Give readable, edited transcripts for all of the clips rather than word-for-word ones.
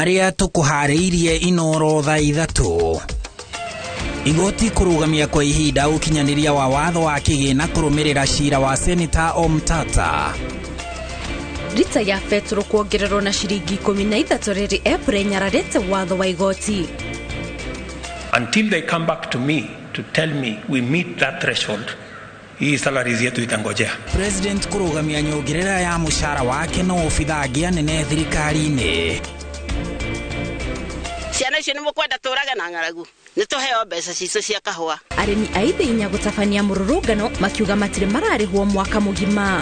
Marĩa tũkũharĩirie Inooro thaa 3. Igoti kũrũgamia kwa ihinda ũkinyanĩria wa watho wa kĩgĩna kũrũmĩrĩra cira wa Seneta Omtata. Rita ya betũrũ kuongererwo na ciringi 13 rĩrĩ EPRA ĩnyararĩte watho wa igoti. Until they come back to me to tell me we meet that threshold, hii salaries yetu itangojea. President kũrũgamia nyongerera ya mũcara wake no obithaa angĩ anene thirikari-inĩ. Ciana icio nĩ mũkwenda tũrage na ng'aragu, nĩ tũheo mbeca citũ cia kahũa. Arĩmi a Ithĩinya gũtabania mũrũrũngano makiuga matirĩ mararĩhwo mwaka mũgima.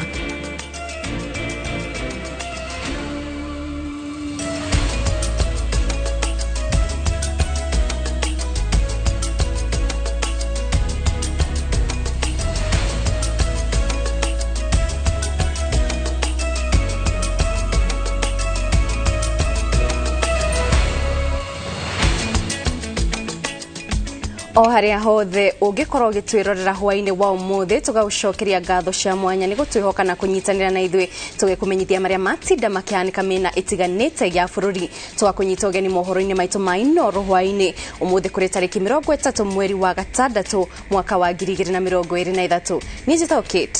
O harĩa hothe ũngĩkorwo ũgĩtwĩrorera hwaĩ-inĩ wa ũmũthĩ, tũgagũcokeria ngatho cia mwanya nĩ gũtwĩhoka na kũnyitanĩra na ithuĩ tũgĩkũmenyithia marĩa matinda makĩhanĩka mĩena ĩtiganĩte ya bũrũri. Tũgakũnyita ũgeni mohoro-inĩ maitũ ma Inooro hwaĩ-inĩ ũmũthĩ kũrĩ tarĩki 30 mweri wa gatandatũ mwaka wa 2023. Niĩ njĩtagwo Kate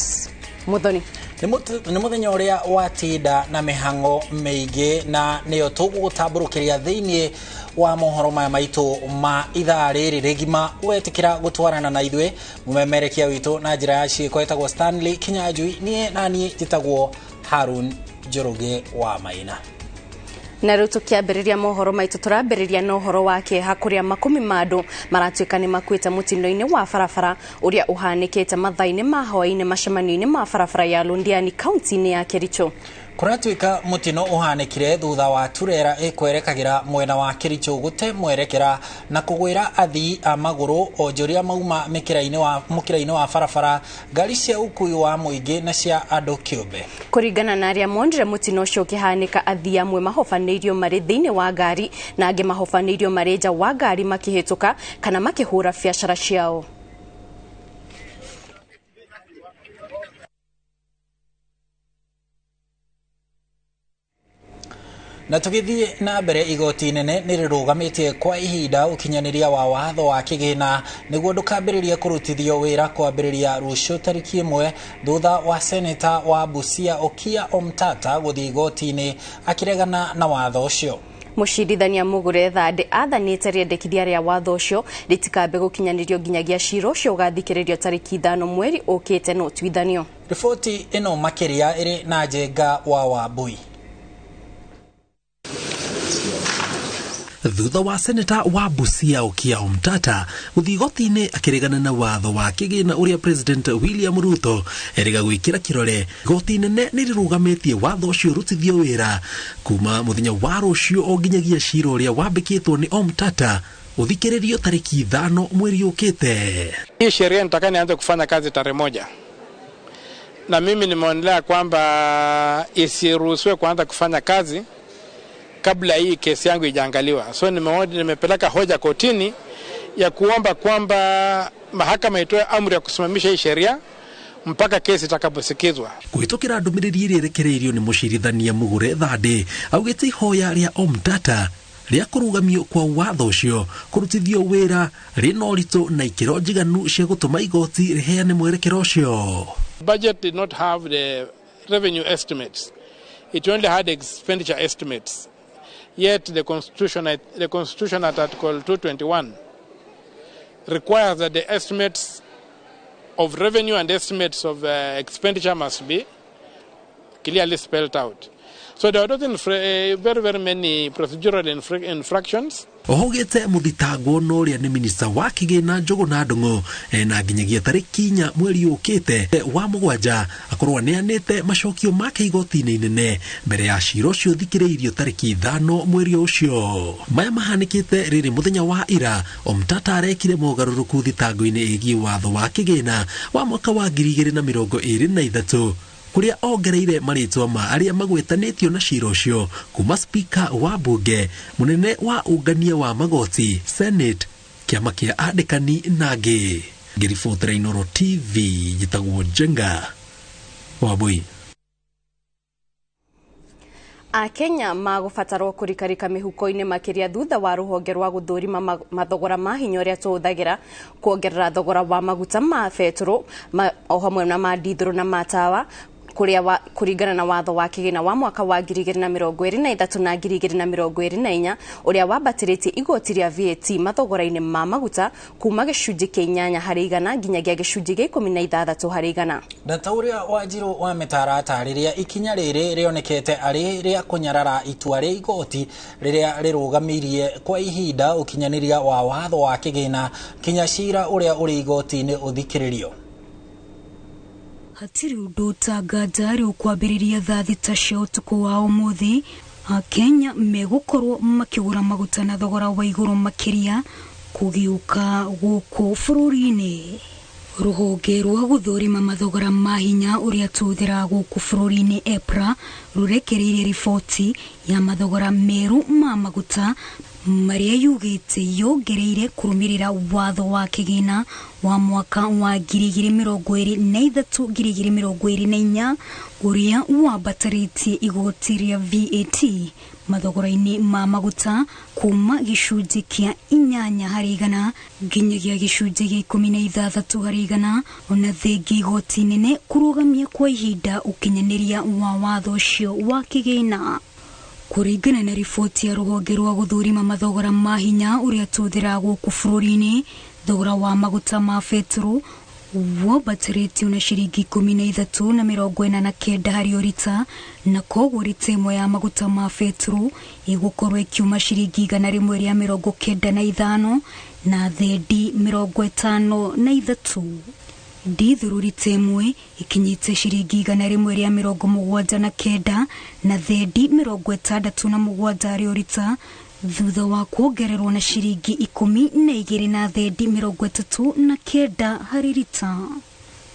Muthoni. Nĩ mũthenya ũrĩa watinda na mĩhang'o mĩingĩ na nĩyo tũgũgũtambũrũkĩria thĩinĩ wa mohoro maya maitũ ma ithaa rĩrĩ rĩgima. Wetĩkĩra gũtwarana na ithuĩ mũmemerekia witũ na njĩra ya ciĩko etagwo Stanley Kinyanjui, niĩ na niĩ njĩtagwo Harun Njoroge wa Maina. Na rĩu tũkĩambĩrĩria mohoro maitũ tũrambĩrĩria na ũhoro wa kĩeha kũrĩa makumi ma andũ maratuĩka nĩ makuĩte mũtino-inĩ wa barabara ũrĩa ũhanĩkĩte mathaa-inĩ ma hwaĩ-inĩ macemanio-inĩ ma barabara ya Londiani kaunti-inĩ ya Kericho. Kũratuĩka mũtino ũhanĩkire thutha wa turera ĩkwerekagĩra mwena wa Kericho gũte mwerekera na kũgwĩra athii a magũrũ onjoria mauma mũkĩra-inĩ wa barabara, ngari cia ũkui wa mũingĩ na cia andũ kĩũmbe. Kũringana na arĩa monire mũtino ũcio ũkĩhanĩka, athii amwe mahobanĩirio marĩ thĩinĩ wa ngari na angĩ mahobanĩirio marĩ nja wa ngari makĩhĩtũka kana makĩhũra biacara ciao. Na tũgĩthiĩ na mbere, igoti inene nĩ rĩrũgamĩtie kwa ihinda ũkinyanĩria wa watho wa kĩgĩna nĩguo ndũkambĩrĩrie kũrutithio wĩra kwambĩrĩria rũciũ tarĩki 1 thutha wa seneta wa Busia Okiya Omtata gũthiĩ igoti-inĩ akĩregana na watho ũcio. Mũcirithania Mugure Thande athanĩte rĩendekithia rĩa watho ũcio rĩtikambe gũkinyanĩrio nginyagia cira ũcio ũgathikĩrĩrio tarĩki 5 mweri ũkĩte na ũtuithanio. Riboti ĩno makĩria ĩrĩ na Njenga wa Wambui. Thutha wa seneta wa Busia Okiya Omtata gũthiĩ igoti-inĩ akĩregana na watho wa kĩgĩna ũrĩa President William Ruto erĩga gwĩkĩra kĩrore, igoti inene nĩ rĩrũgamĩtie watho ũcio ũrutithio wĩra kuma mũthenya wa rũciũ o nginyagia cira ũrĩa wambĩkĩtwo nĩ Omtata ũthikĩrĩrio tarĩki 5 mweri ũkĩte. Hii sheria nitaka nianze kufanya kazi tarehe 1, na mimi nimeonelea kwamba isiruhusiwe kuanza kufanya kazi kabla hii kesi yangu ijaangaliwa. So nimepeleka hoja kotini ya kuomba kwamba mahakama itoe amri ya kusimamisha hii sheria mpaka kesi itakaposikizwa. Kũhĩtũkĩra ndũmĩrĩri ĩrĩa ĩrekereirio nĩ mũcirithania Mugure Thande augĩte ihoya rĩa Omtata rĩa kũrũgamio kwa watho ũcio kũrutithio wĩra rĩna ũritũ na ikĩro njiganu cia gũtũma igoti rĩheane mwerekero ũcio. Budget did not have the revenue estimates. It only had expenditure estimates. Yet the Constitution at Article 221 requires that the estimates of revenue and estimates of expenditure must be clearly spelled out. So there are very, very many procedural infractions. Ohogete mũthitangwo na ũrĩa nĩ minista wa kĩgĩna Njũgũna Ndung'u na nginyagia tarĩki 4 mweri ũkĩte wa 7 akorwo aneanĩte macokio make igoti-inĩ inene mbere ya cira ũcio ũthikĩrĩirio tarĩki 5 mweri ũcio. Maya mahanĩkĩte rĩrĩ mũthenya wa ira Omtata arekire mogarũrũku thitango-inĩ ĩgiĩ watho wa kĩgĩna wa mwaka wa 2023 kuria ongereire marĩtwa ma arĩa magwetanĩtio na cira ũcio kuma spika wa bunge, mũnene wa ũngania wa magoti, Senate, kĩama kĩa andĩkani na angĩ. Ngĩribotera Inooro TV, njĩtagwo Njenga Wambui. Akenya magũbatarwo kũrikarika mĩhuko-inĩ makĩria thutha wa rũhonge rwa gũthũrima mathogora ma hinya ũrĩa tũhũthagĩra kuongerera thogora wa maguta ma betũrũ o hamwe na ma ndithũrũ na ma tawa kuria kuringana na watho wa kigina wa mwaka wa 2023 na 2024 uria wambatĩrĩtie igoti rĩa VAT mathogora-inĩ ma maguta kuma gĩcunjĩ kĩa 8 harĩ igana nginyagia gĩcunjĩ gĩa 16 harĩ igana. Na ta ũrĩa Wanjiru wa mĩtara atarĩria, ikinya rĩrĩ rĩonekete arĩ rĩa kũnyarara itua rĩa igoti rĩrĩa rĩrũgamirie kwa ihinda ũkinyanĩria wa watho wa kĩgĩna kinya cira ũrĩa ũrĩ igoti-inĩ ũthikĩrĩrio. Hatirĩ ũndũ ũtanganja rĩu kwambĩrĩria thaa 6 cia ũtukũ wa ũmũthĩ, Akenya megũkorwo makĩgũra maguta na thogora wa igũrũ makĩria kũgĩũka gũkũ bũrũri-inĩ. Rũhonge rwa gũthũrima mathogora ma hinya ũrĩa tũhũthĩraga gũkũ bũrũri-inĩ EPRA rũrekereirie riboti ya mathogora merũ ma maguta marĩa yugĩte yongereire kũrũmĩrĩra watho wa kĩgĩna wa mwaka wa 2023 2024 ũrĩa wambatĩrĩtie igoti rĩa VAT mathogora-inĩ ma maguta kuma gĩcunjĩ kĩa 8 harĩ igana nginyagia gĩcunjĩ gĩa 16 harĩ igana, ona thengia igoti nene kũrũgamia kwa ihinda ũkinyanĩria wa watho ũcio wa kĩgĩna. Kũringana na riboti ya rũhonge rwa gũthũrima mathogora ma hinya ũrĩa tũhũthĩraga gũkũ bũrũri-inĩ, thogora wa maguta ma betũrũ wambatĩrĩtio na ciringi 13.49 harĩ o rita, na koguo rita ĩmwe ya maguta ma betũrũ ĩgũkorwo ĩkiuma ciringi 195 na thendi 53. Ndithũrũ rita ĩmwe ĩkinyĩte ciringi 179 na thendi 67 harĩ o rita, thutha wa kuongererwo na ciringi 12 na thendi 39 harĩ rita.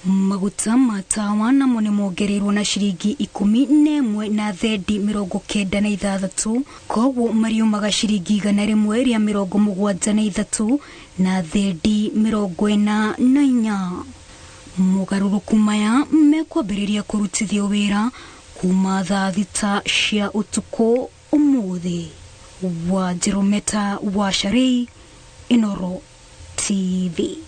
Maguta ma tawa namo nĩ mongereirwo na ciringi 11 na thendi 96, koguo mariumaga ciringi 173 na thendi 44. Mogarũrũku maya mekwambĩrĩria kũrutithio wĩra kuma thaa 6 cia ũtukũ ũmũthĩ. Wanjiru Meta wa Sharei, Inooro TV.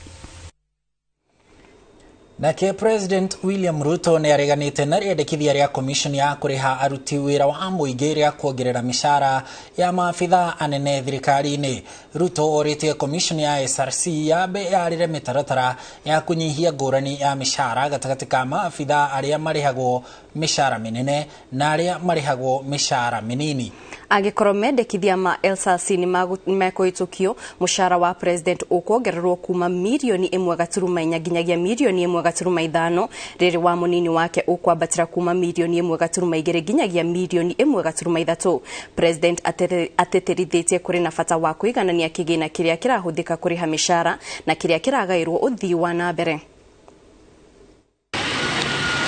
Nake President William Ruto nĩ areganĩte na rĩendekithia rĩa commission ya kũrĩha aruti wĩra wa mũingĩ rĩa kuongerera mĩcara ya maabithaa anene thirikari-inĩ. Ruto orĩtie commission ya SRC yambe yarĩre mĩtaratara ya kũnyihia ngũrani ya mĩcara gatagatĩ ka maabithaa arĩa marĩhagwo mĩcara mĩnene na arĩa marĩhagwo mĩcara mĩnini. Angĩkorwo mendekithia ma SRC nĩ mekũhĩtũkio, mũcara wa president ũkuongererwo kuma mirioni 1.4 nginyagia mirioni 1.5, rĩrĩ wa mũnini wake ũkwambatĩra kuma mirioni 1.2 nginyagia mirioni 1.3. President atĩtĩrithĩtie kũrĩ na bata wa kũiganania kĩgĩna kĩrĩa kĩrahũthĩka kũrĩha mĩcara na kĩrĩa kĩragaĩrwo ũthii wa na mbere.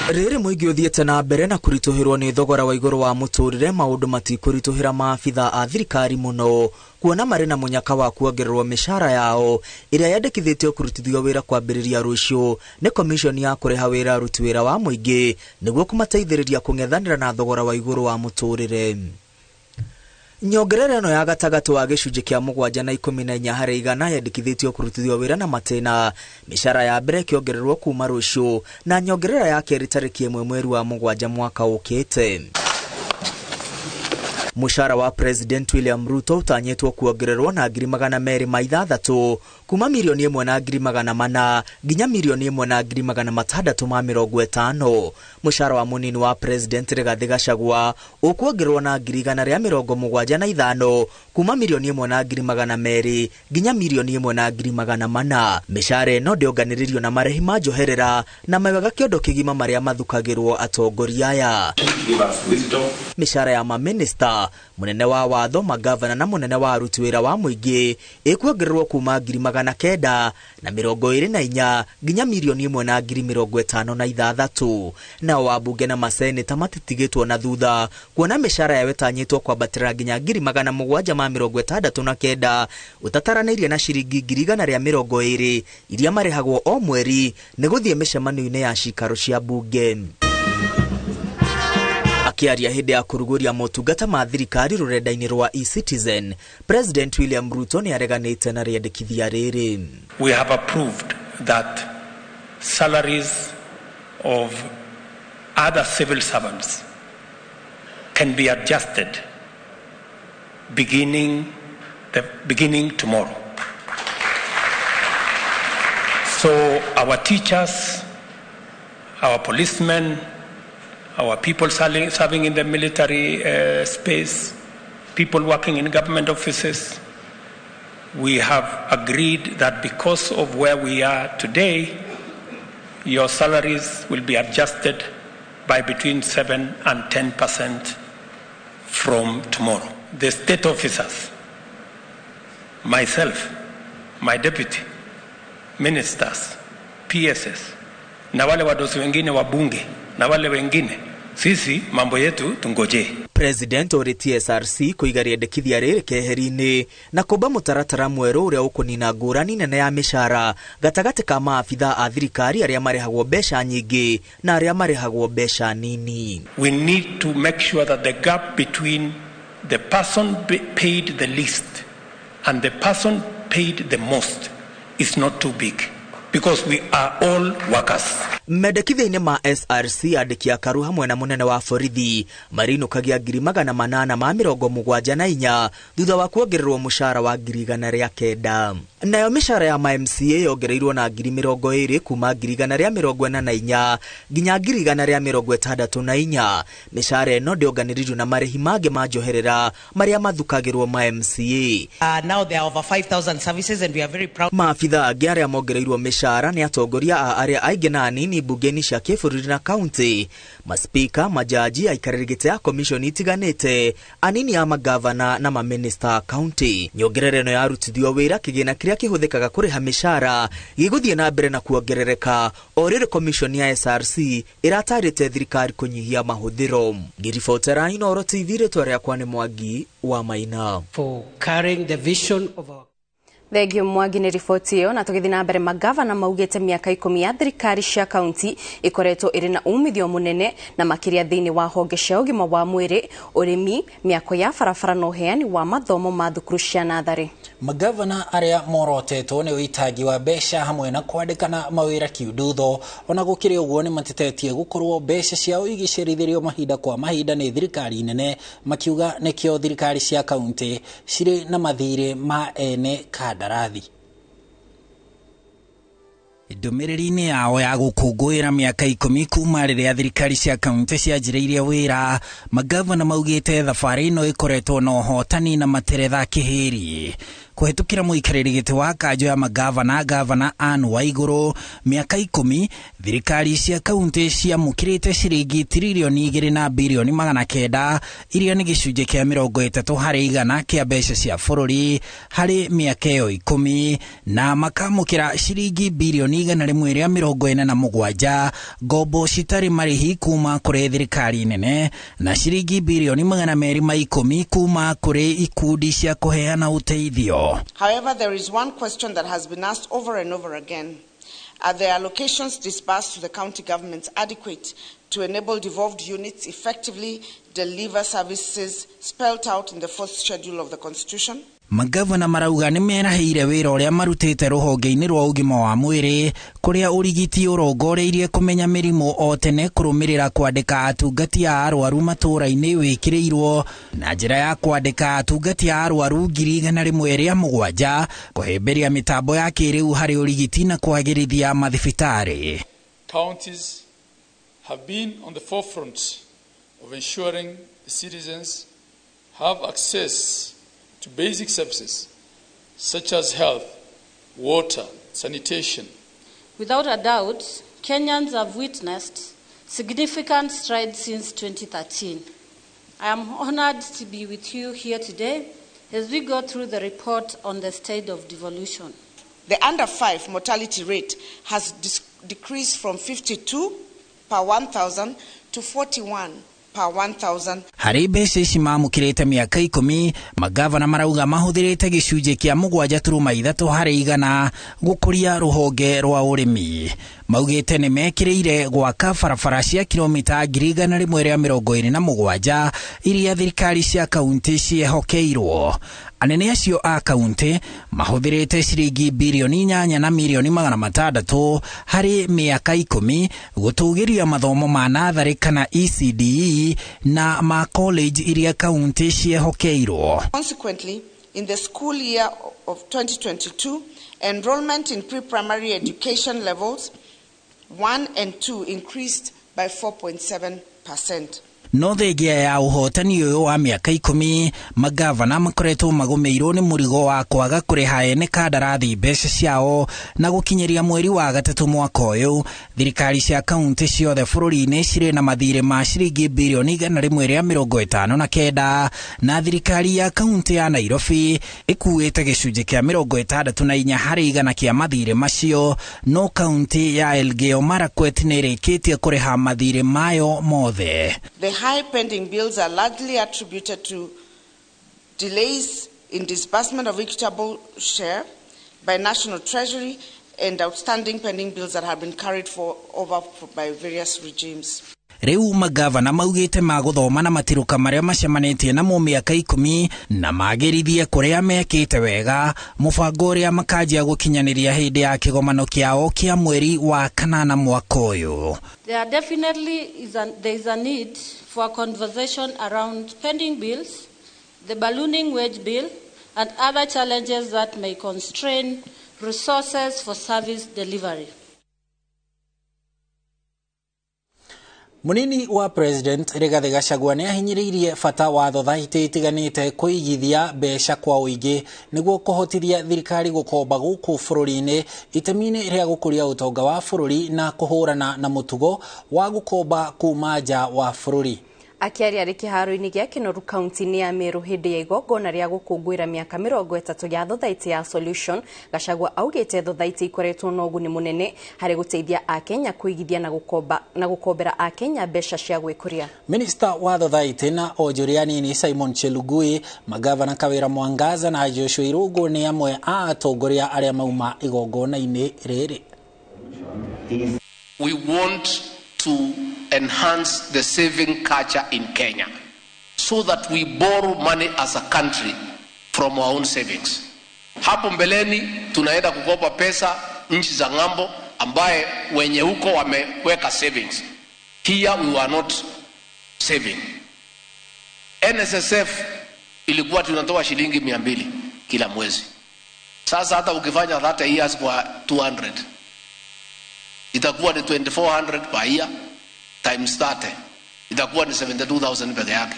Rĩrĩ mũingĩ ũthiĩte na mbere na kũritũhĩrwo nĩ thogora wa igũrũ wa mũtũrĩre, maũndũ matikũritũhĩra maabithaa a thirikari mũno kuona marĩ na mũnyaka wa kuongererwo mĩcara yao ĩrĩa yandĩkithĩtio kũrutithio wĩra kwambĩrĩria rũciũ nĩ commission ya kũrĩha wĩra aruti wĩra wa mũingĩ nĩguo kũmateithĩrĩria kũng'ethanĩra na thogora wa igũrũ wa mũtũrĩre. Nyongerera ĩno ya gatagatĩ wa gĩcunjĩ kĩa 7 na 14 harĩ igana yandĩkithĩtio kũrutithio wĩra na matĩna, mĩcara ya mbere ĩkĩongererwo kuma rũciũ na nyongerera ya kerĩ tarĩki 1 mweri wa 7 mwaka ũkĩte. Mũcara wa President William Ruto ũtanyĩtwo kuongererwo na 206,000 kuma mirioni 1,400 nginya mirioni 1,650. Mũcara wa mũnini wa President Rigathi Gachagua ũkuongererwo na 175,000 kuma mirioni 1,200 nginya mirioni 1,400. Mĩcara ĩno ndĩonganĩrĩrio na marĩhi ma njoherera na mawega kĩondo kĩgima marĩa mathukagĩrwo atongoria aya. Mĩcara ya maminista, munene wa watho, magavana na munene wa aruti wĩra wa mũingĩ ĩkuongererwo kuma 924 nginya mirioni 1,056. Nao wabunge na maseneta matitigĩtwo na thutha kuona mĩcara yao ĩtanyĩtwo kwambatĩra nginya 769 ũtataranĩirie na ciringi 120 iria marĩhagwo o mweri nĩ gũthiĩ mĩcemanio-inĩ ya cikaro cia bunge. Akĩaria hĩndĩ ya kũrugũria motungata ma thirikari rũrenda-inĩ rwa eCitizen, President William Ruto nĩ areganĩte na rĩendekithia rĩrĩ. We have approved that salaries of other civil servants can be adjusted beginning tomorrow. So our teachers, our policemen, our people serving in the military space, people working in government offices, we have agreed that because of where we are today, your salaries will be adjusted by between 7 and 10% from tomorrow. The state officers, myself, my deputy, ministers, PSS, na wale wadosi wengine wa bunge, na wale wengine, sisi mambo yetu tungoje. President orĩtie SRC kũiga rĩendekithia rĩrĩ keheri-inĩ na kũmba mũtaratara mwerũ ũrĩa ũkũnina ngũrani nene ya mĩcara gatagatĩ ka maabitha a thirikari arĩa marĩhagwo mbeca nyingĩ na arĩa marĩhagwo mbeca nini. We need to make sure that the gap between the person paid the least and the person paid the most is not too big, because we are all workers. Mendekithia-inĩ ma SRC andĩki a karu hamwe na mũnene wa borithi marinũkagia 874 thutha wa kuongererwo mũcara wa 109. Nayo mĩcara ya ma MCA yongereirwo na 20,000 kuma 144 nginya 164. Mĩcara ĩno ndĩonganĩrĩirio na marĩhi mangĩ ma njoherera marĩa mathukagĩrwo ma MCA. Now there are over 5,000 services and we are very proud. Maabitha angĩ arĩa mongereirwo mĩcara nĩ atongoria a arĩa aingĩ na anini mbunge-inĩ cia kĩbũrũri na kaunti, maspika, majaji, aikarĩri gĩtĩ a komishoni itiganĩte, anini a magavana na maminista a kaunti. Nyongerera ĩno yarutithio wĩra kĩgĩna kĩrĩa kĩhũthĩkaga kũrĩha mĩcara gĩgũthiĩ na mbere na kuongerereka o rĩrĩ komishoni ya SRC ĩratarĩte thirikari kũnyihia mahũthĩro. Ngĩribotera Inooro TV, rĩtwa rĩakwa nĩ Mwangi wa Maina. For carrying the vision of our Thengio Mwangi nĩ riboti ĩyo. Na tũgĩthiĩ na mbere, magavana maugĩte mĩaka 10 ya thirikari cia kaunti ĩkoretwo ĩrĩ na umithio mũnene na makĩria thĩinĩ wa honge cia ũgima wa mwĩrĩ, ũrĩmi, mĩako ya barabara na ũheani wa mathomo ma thukuru cia natharĩ. Magavana arĩa morotetwo nĩ ũitangi wa mbeca hamwe na kwandĩkana mawĩra kiundutho, ona gũkĩrĩ ũguo nĩ matetetie gũkorwo mbeca ciao igĩcerithĩrio mahinda kwa mahinda nĩ thirikari nene, makiuga nĩkĩo thirikari cia kaunti cirĩ na mathirĩ ma ene kandarathi. Ndũmĩrĩri-inĩ yao ya gũkũngũĩra mĩaka 10 kuma rĩrĩa thirikari cia kaunti cianjĩrĩirie wĩra, magavana maugĩte thabarĩ ĩno ĩkoretwo na ũhotani na materetha kĩhĩri. Kũhetũkĩra mũikarĩri gĩtĩ wa kanjũ ya magavana, gavana Anne Waigũrũ, mĩaka 10 thirikari cia kaunti ciamũkĩrĩte ciringi tiririoni 2 na birioni 900 iria nĩ gĩcunjĩ kĩa 30 harĩ igana kĩa mbeca cia bũrũri harĩ mĩaka ĩyo 10, na makamũkĩra ciringi birioni 147 ngombo citarĩ marĩhi kuma kũrĩ thirikari nene na ciringi birioni 210 kuma kũrĩ ikundi cia kũheana ũteithio. However, there is one question that has been asked over and over again. Are the allocations disbursed to the county governments adequate to enable devolved units effectively deliver services spelled out in the fourth schedule of the Constitution? Magavana marauga nĩ merahĩire wĩra ũrĩa marutĩte rũhonge-inĩ rwa ũgima wa mwĩrĩ kũrĩa ũrigiti ũrongoreirie kũmenya mĩrimũ o tene, kũrũmĩrĩra kwandĩka atungati a arwaru matũũra-inĩ wĩkĩrĩirwo na njĩra ya kwandĩka atungati a arwaru 107,000, kũhĩmbĩria mĩtambo ya kĩrĩu harĩ ũrigiti na kwagĩrithia mathibitarĩ. Counties have been on the forefront of ensuring the citizens have access to basic services such as health, water, sanitation. Without a doubt, Kenyans have witnessed significant strides since 2013. I am honored to be with you here today as we go through the report on the state of devolution. The under 5 mortality rate has decreased from 52 per 1,000 to 41 per 1,000. Harĩ mbeca ici mamũkĩrĩte mĩaka 10, magavana marauga mahũthĩrĩte gĩcunjĩ kĩa 7.3 harĩ igana gũkũria rũhonge rwa ũrĩmi. Maugĩte nĩ mekĩrĩire gwaka barabara cia kilomita 127 iria thirikari cia kaunti ciehokeirwo. Anene acio a kaunti mahũthĩrĩte ciringi birioni 8 na mirioni 600 harĩ mĩaka 10 gũtũgĩria mathomo ma natharĩ kana ECDE na ma college iria kaunti ciehokeirwo. Consequently, in the school year of 2022, enrollment in pre-primary education levels 1 and 2 increased by 4.7%. No thengia ya ũhotani ũyũ wa mĩaka 10, magavana makoretwo magũmĩirwo nĩ mũrigo wa kwaga kũrĩha ene kandarathi mbeca ciao, na gũkinyĩria mweri wa 3 mwaka ũyũ thirikari cia kaunti ciothe bũrũri-inĩ cirĩ na mathirĩ ma ciringi birioni 159, na thirikari ya kaunti ya Nairobi ĩkuĩte gĩcunjĩ kĩa 64 harĩ igana kĩa mathirĩ macio, no kaunti ya Elgeyo Marakwet nĩ ĩrĩkĩtie kũrĩha mathirĩ mayo mothe. The high pending bills are largely attributed to delays in disbursement of equitable share by National Treasury and outstanding pending bills that have been carried over by various regimes. Rĩu magavana maugĩte magũthoma na matirũka marĩa macemanĩtie namo mĩaka 10 na magĩrithie kũrĩa mekĩte wega, mũbango ũrĩa makanjia gũkinyanĩria hĩndĩ ya kĩgomano kĩao kĩa mweri wa 8 mwaka ũyũ. There definitely is a need for a conversation around pending bills, the ballooning wage bill, and other challenges that may constrain resources for service delivery. Munini wa President Rigathi Gachagua nĩ ahinyĩrĩirie bata wa thothaitĩ itiganĩte kũigithia mbeca kwa ũingĩ nĩguo kũhotithia thirikari gũkomba gũkũ bũrũri-inĩ itemi-inĩ rĩa gũkũria ũtonga wa bũrũri na kũhũrana na mũtugo wa gũkomba kuma nja wa bũrũri. Akĩaria arĩ kĩharo-inĩ gĩa Kĩnoru kaunti-inĩ ya Meru hĩndĩ ya igongona rĩa gũkũngũĩra mĩaka 30 ya thothaitĩ ya Solution, Gachagua augĩte thothaitĩ ikoretwo na ũguni mũnene harĩ gũteithia Akenya kũigithia na gũkombera Akenya mbeca cia gwĩkũria. Minista wa thothaitĩ na onjoria anini Simon Chelugui, magavana Kawira Mwangaza na Joshua Irungu nĩ amwe a atongoria arĩa mauma igongona-inĩ rĩrĩ. We want to enhance the saving culture in Kenya so that we borrow money as a country from our own savings. Hapo mbeleni tunaenda kukopa pesa nchi za ng'ambo ambaye wenye huko wameweka savings. Here we were not saving. NSSF ilikuwa tunatoa shilingi 200 kila mwezi. Sasa hata ukifanya 30 years kwa 200 itakuwa ni 2400 per year times 30 itakuwa ni 72,000 peke yake.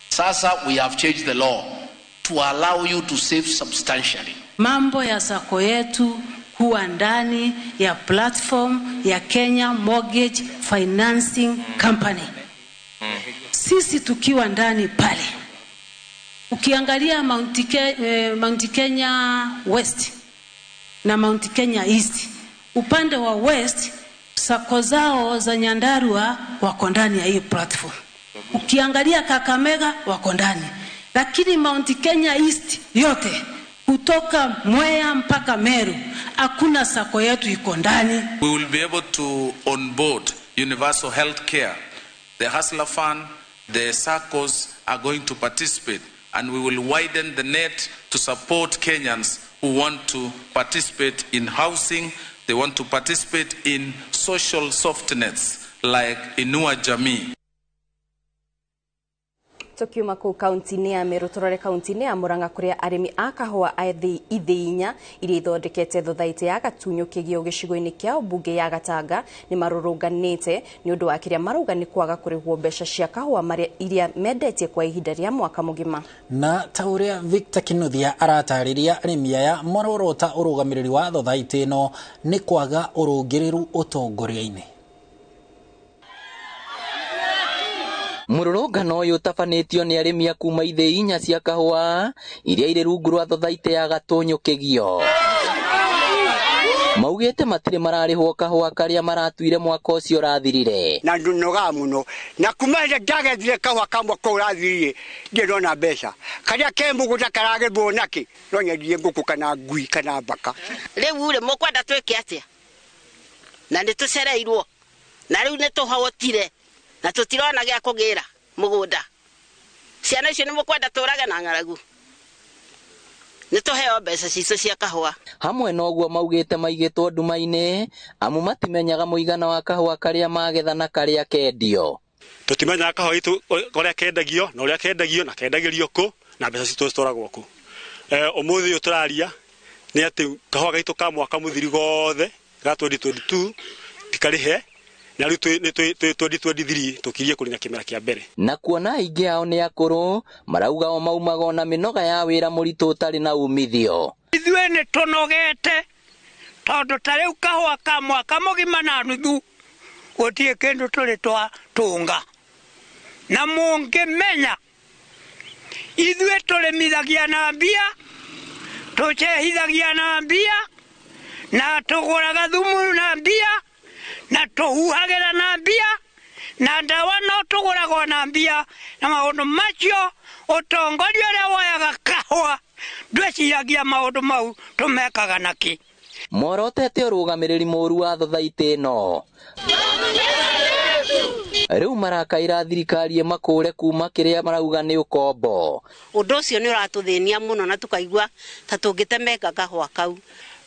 Sasa we have changed the law to allow you to save substantially. Mambo ya sako yetu kuwa ndani ya platform ya Kenya Mortgage Financing Company. Sisi tukiwa ndani pale, ukiangalia Mount Kenya West na Mount Kenya East, upande wa West sako zao za Nyandarua wako ndani ya hii platform. Ukiangalia Kakamega wako ndani. Lakini Mount Kenya East yote kutoka Mwea mpaka Meru hakuna sako yetu iko ndani. We will be able to onboard universal health care. The Hustler Fund, the SACCOs are going to participate, and we will widen the net to support Kenyans who want to participate in housing. They want to participate in social soft nets like Inua Jamii. Tukiuma kuu kaunti-inĩ ya Meru tũrore kaunti-inĩ ya Murang'a kũrĩa arĩmi a kahũa a ithĩi inya iria ithondekete thothaitĩ ya Gatunyũ Kĩgio gĩcigo-inĩ kĩa mbunge ya Gatanga nĩ marũrũnganĩte nĩ ũndũ wa kĩrĩa marauga nĩ kwaga kũrĩhwo mbeca cia kahũa marĩa iria mendetie kwa ihinda rĩa mwaka mũgima. Na ta ũrĩa Victor Kinuthia aratarĩria, arĩmi aya marorota ũrũgamĩrĩri wa thothaitĩ ĩno nĩ kwaga ũrũngĩrĩru ũtongoria-inĩ. Mũrũrũngano ũyũ ũtabanĩtio nĩ arĩmi a kuma ithĩi inya cia kahũa iria irĩ rungu rwa thothaitĩ ya Gatũnyũ Kĩgio. Maugĩte matirĩ mararĩhwo kahũa karĩa maratuire mwaka ũcio ũrathirire. Na ndunogaga mũno na kuma hĩndĩ ndagethire kahũa ka mwaka ũyũ ũrathirire ndirĩ ndona mbeca karĩa ke mũgũnda karagethwo nakĩ no nyendie ngũkũ kana ngui kana mbaka. Rĩu rĩ mũkwenda twĩke atĩa? Na nĩ tũcereirwo na rĩu nĩ tũhotire na tũtirona gĩa kũgĩra mũgũnda. Ciana icio nĩ mũkwenda tũrage na ng'aragu. Nĩ tũheo mbeca citũ cia kahũa. Hamwe na ũguo maugĩte maigĩtwo nduma-inĩ amu matimenyaga mũigana wa kahũa karĩa magetha na karĩa kendio. Tũtimenyaga kahũa gitũ ũrĩa kendagio na ũrĩa kendagio na kendagĩrio kũ na mbeca citũ citwaragwo kũ. Ũmũthĩ ũyũ tũraria nĩ atĩ kahũa gaitũ ka mwaka mũthiru gothe ga 2022 tikarĩhe na rĩu nĩ 2023 tũkirie kũrina kĩmera kĩa mbere. Na kuona aingĩ ao nĩ akũrũ marauga o maumaga na mĩnoga ya wĩra mũritũ ũtarĩ na umithio. Ithuĩ nĩ tũnogete tondũ ta rĩu kahũa ka mwaka mũgima na nuthu gũtirĩ kĩndũ tũrĩ twatũnga. Na mũngĩmenya ithuĩ tũrĩmithagia na mbia, tũcehithagia na mbia, na tũgũraga thumu na mbia, na tũhuhagĩra na mbia, na ndawa no tũgũragwo na mbia, na maũndũ macio ũtongoria ũrĩa woyaga kahũa ndwĩciragia maũndũ mau tũmekaga nakĩ. Morotete ũrũgamĩrĩri mũru wa thothaitĩ ĩno. Rĩu marakaĩra thirikari ĩmakũre kuma kĩrĩa marauga nĩ ũkombo. Ũndũ ũcio nĩ ũratũthĩnia mũno na tũkaigua ta tũngĩtemeka kahũa kau.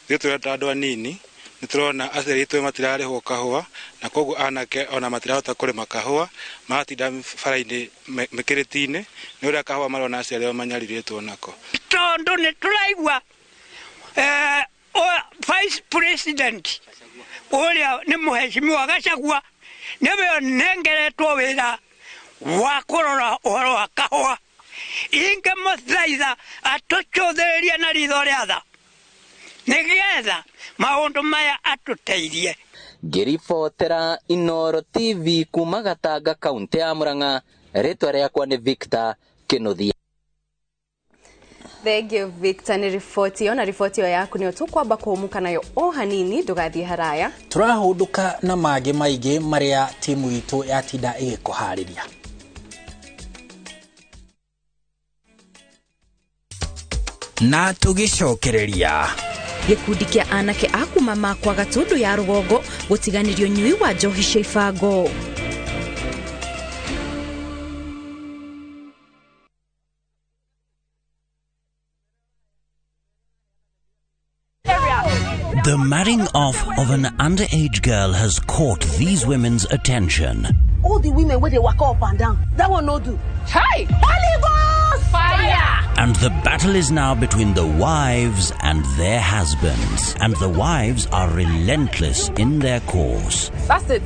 Ithuĩ tũrĩ ta andũ anini nĩ tũrona aciari aitũ matirarĩhwo kahũa na koguo anake ona matirahota kũrĩma kahũa maratinda bara-inĩ mĩkĩrĩti-inĩ nĩ ũrĩa kahũa marona aciari ao manyarirĩtwo nako. Tondũ nĩ tũraigua Vice President ũrĩa nĩ mũheshimiwa Gachagua nĩwe ũnengeretwo wĩra wa kũrora ũhoro wa kahũa. Ingĩmũthaitha atũcũthĩrĩrie na ritho rĩa tha nĩgetha maũndũ maya atũteithie. Ngĩribotera Inooro TV kuma Gatanga kaunti ya Murang'a, rĩtwa rĩakwa nĩ Victor Kĩnuthia. Thank you Victor nĩ riboti ĩyo na riboti ĩyo yaku nĩyo tũkwamba kũhũmũka nayo o hanini ndũgathiĩ haraya. Tũrahũndũka na mangĩ maingĩ marĩa timu itũ yatinda ĩgĩkũharĩria. Na tũgĩcokereria gĩkundi kĩa anake a kuma makwa Gatũndũ ya rũgongo gũtiganĩrio nyui wa njohi cia ibango. The marrying off of an underage girl has caught these women's attention. All the women where they walk up and down, that one no do. Hey! Holy Ghost! Fire! And the battle is now between the wives and their husbands. And the wives are relentless in their course. That's it.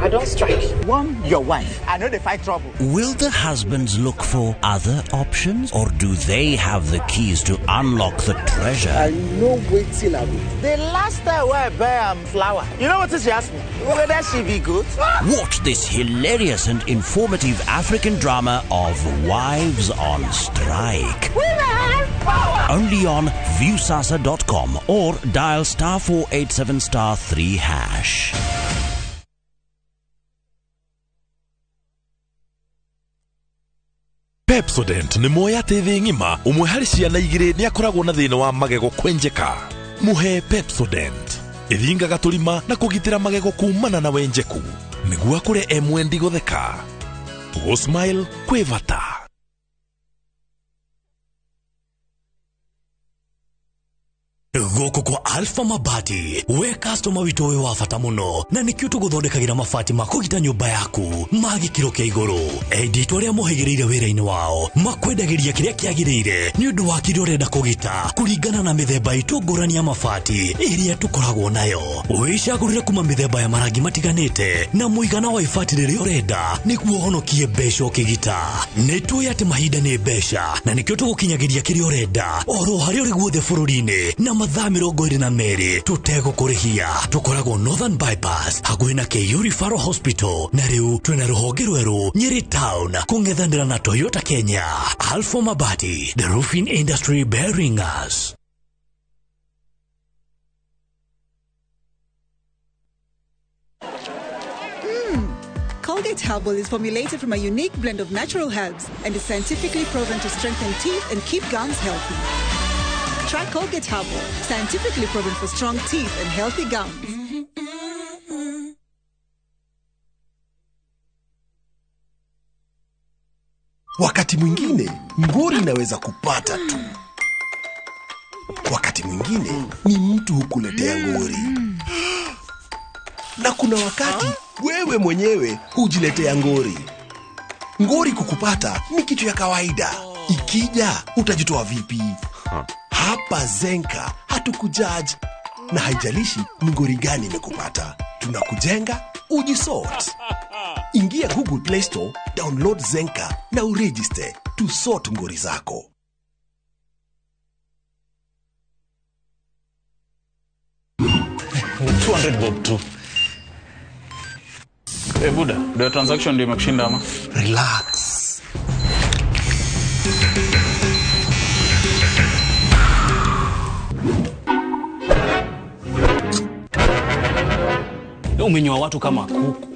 I don't strike. One, your wife. I know they fight trouble. Will the husbands look for other options? Or do they have the keys to unlock the treasure? I know waiting I will. The last time I buy flour, you know what she asked me? Whether she be good? Watch this hilarious and informative African drama of Wives on Strike. Women power! Only on viewsasa.com or dial *487*3#. Pepsodent nĩ moya atĩ thĩ ng'ima ũmwe harĩ ciana igĩrĩ nĩ akoragwo na thĩna wa magego kwenjeka. Mũhe Pepsodent ĩthingaga tũrima na kũgitĩra magego kumana na wenjeku nĩguo akũre e mwendi gũtheka. Gũ-smile kwĩ bata. Gũkũ kwa Alpha Mabati we customer witũ wĩ wa bata mũno na nĩkĩo tũgũthondekagĩra mabati ma kũgita nyũmba yaku ma gĩkĩro kĩa igũrũ. Endia itũ arĩa mohĩgĩrĩire wĩra-inĩ wao makwendagĩria kĩrĩa kĩagĩrĩire nĩ ũndũ wa kĩrĩa ũrenda kũgita kũringana na mĩthemba itũ ngũrani ya mabati ĩrĩa tũkoragwo nayo. Wĩcagũrĩre kuma mĩthemba ya marangi matiganĩte na mũigana wa ibati rĩrĩa ũrenda nĩguo ũhonokie mbeca ũkĩgita. Nĩ tũĩ atĩ mahinda nĩ mbeca na nĩkĩo tũgũkinyagĩria kĩrĩa ũrenda oro harĩa ũrĩ guothe bũrũri-inĩ na mathaa 22 tũtegũkũrĩhia. Tũkoragwo Northern Bypass hakuhĩ na KU Referral Hospital na rĩu twĩna rũhonge rwerũ Nyeri Town kũng'ethanĩra na Toyota Kenya. Alpha Mabati, the roofing industry bearing us. Colgate Herbal is formulated from a unique blend of natural herbs and is scientifically proven to strengthen teeth and keep gums healthy. Try Colgate Herbal, scientifically proven for strong teeth and healthy gums. Wakati mwingine ngori inaweza kupata tu. Wakati mwingine ni mtu hukuletea ngori. Na kuna wakati wewe mwenyewe hujiletea ngori. Ngori kukupata ni kitu ya kawaida. Ikija utajitoa vipi? Hapa Zenka hatukujudge, na haijalishi ni ngori gani imekupata. Tunakujenga ujisort. Ingia Google Play Store, download Zenka na uregister to sort ngori zako. Ni 200 bob tu. Eh, buda, ndio transaction ndio imekushinda ama? Relax. Umenyoa watu kama kuku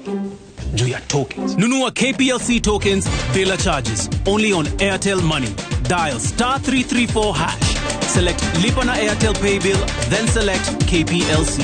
juu ya tokens. Nunua KPLC tokens bila charges only on Airtel Money. Dial star 334 hash. Select Lipa na Airtel Pay Bill, then select KPLC.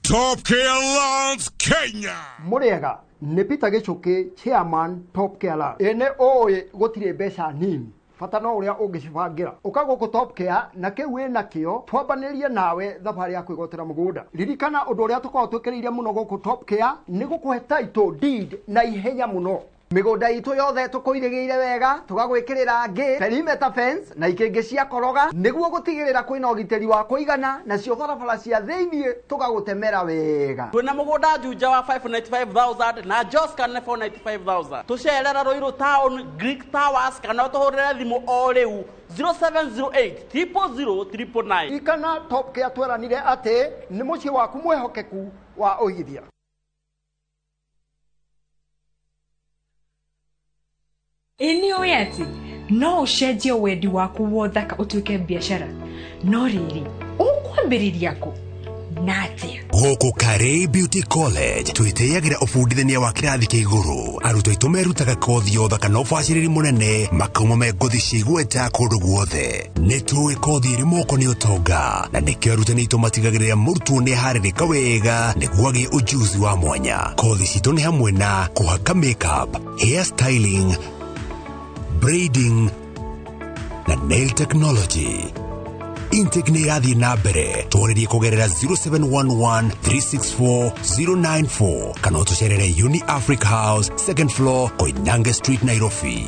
Top Care Loans Kenya. Muriega nĩ Peter Gĩchũkĩ, chairman Top Care Loans. Ĩĩ ũĩ gũtirĩ mbeca nini, bata no ũrĩa ũngĩcibangĩra. Ũka gũkũ Top Care na kĩu wĩ nakĩo twambanĩrie nawe thabarĩ ya kwĩgwatĩra mũgũnda. Ririkana ũndũ ũrĩa tũkoragwo twĩkĩrĩire mũno gũkũ Top Care nĩ gũkũhe title deed na ihenya mũno. Mĩgũnda itũ yothe tũkũirĩgĩire wega, tũgagwĩkĩrĩra ngĩ, perimeter fence na ikĩngĩ cia koroga nĩguo gũtigĩrĩra kwĩna ũgitĩri wa kũigana, nacio barabara cia thĩiniĩ tũgagũtemera wega. Twĩna mũgũnda Juja wa 595,000 na Joska nĩ 495,000. Tũcerera Ruiru Town, Greek Towers, kana ũtũhũrĩre thimũ o rĩu 0708 000 999. Ririkana Top Care tweranire atĩ nĩ mũciĩ waku mwĩhokeku wa ũigithia. Ĩ nĩ ũĩ atĩ no ũcenjie wendi waku wa ũthaka ũtuĩke biacara, no rĩrĩ ũkwambĩrĩria kũ na atĩa? Gũkũ Karei Beauty College twĩtĩyagĩra ũbundithania wa kĩrathi kĩa igũrũ. Arutwo aitũ merutaga kothi ya ũthaka na ũbacĩrĩri mũnene, makauma me ngothi cia igweta kũndũ guothe. Nĩ tũĩ kothi ĩrĩ moko nĩ ũtonga, na nĩkĩo arutani aitũ matigagĩrĩra mũrutwo nĩ aharĩrĩka wega nĩguo agĩe ũjuzi wa mwanya. Kothi citũ nĩ hamwe na kũhaka makeup, hair styling, braiding na nail technology. Intake nĩ ĩrathiĩ na mbere. Twarĩrie kũgerera 0711 364 094 kana ũtũcerere Uni Africa House, second floor, Koinange Street, Nairobi.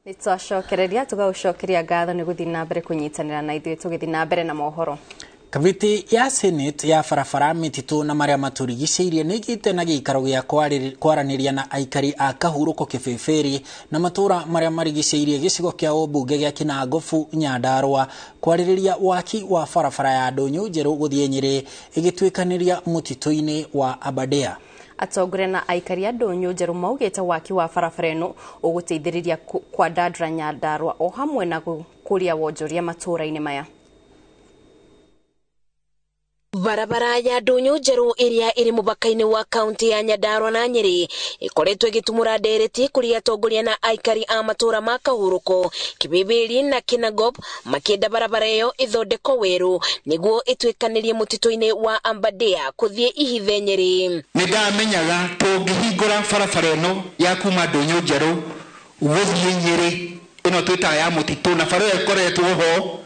Nĩ twacokereria tũgagũcokeria ngatho nĩ gũthiĩ na mbere kũnyitanĩra na ithuĩ tũgĩthiĩ na mbere na mohoro. Kamĩtĩ ya Senate ya barabara, mĩtitũ na marĩa matũrigicĩirie nĩ ĩgĩte na gĩikaro gĩa kwaranĩria na aikari a Kahurũko Kĩbĩbĩri na matũũra marĩa marigicĩirie gĩcigo kĩa ũmbunge gĩa Kĩnangobu Nyandarũa kwarĩrĩria waki wa barabara ya Ndũnyũ Njerũ gũthiĩ Nyĩrĩ ĩgĩtuĩkanĩria mũtitũ-inĩ wa Aberdare. Atongoria na aikari a Ndũnyũ Njerũ maugĩte waki wa barabara ĩno ũgũteithĩrĩria kwandandũra Nyandarũa o hamwe na gũkũria wonjoria matũũra-inĩ maya. Barabara ya Ndũnyũ Njerũ ĩrĩa ĩrĩ mũbaka-inĩ wa kaunti ya Nyandarũa na Nyĩrĩ ĩkoretwo ĩgĩtumũra ndereti kũrĩ atongoria na aikari a matũũra ma Kahurũko, Kĩbĩbĩri na Kinangop makĩenda barabara ĩyo ĩthondekwo werũ nĩguo ĩtuĩkanĩrie mũtitũ-inĩ wa Aberdare kũthiĩ Ihithe Nyĩrĩ. Nĩ ndamenyaga tũngĩhingũra barabara ĩno ya kuma Ndũnyũ Njerũ gũthiĩ Nyĩrĩ ĩno twĩtaga ya mũtitũ, na bara ĩyo ĩkoretwo ho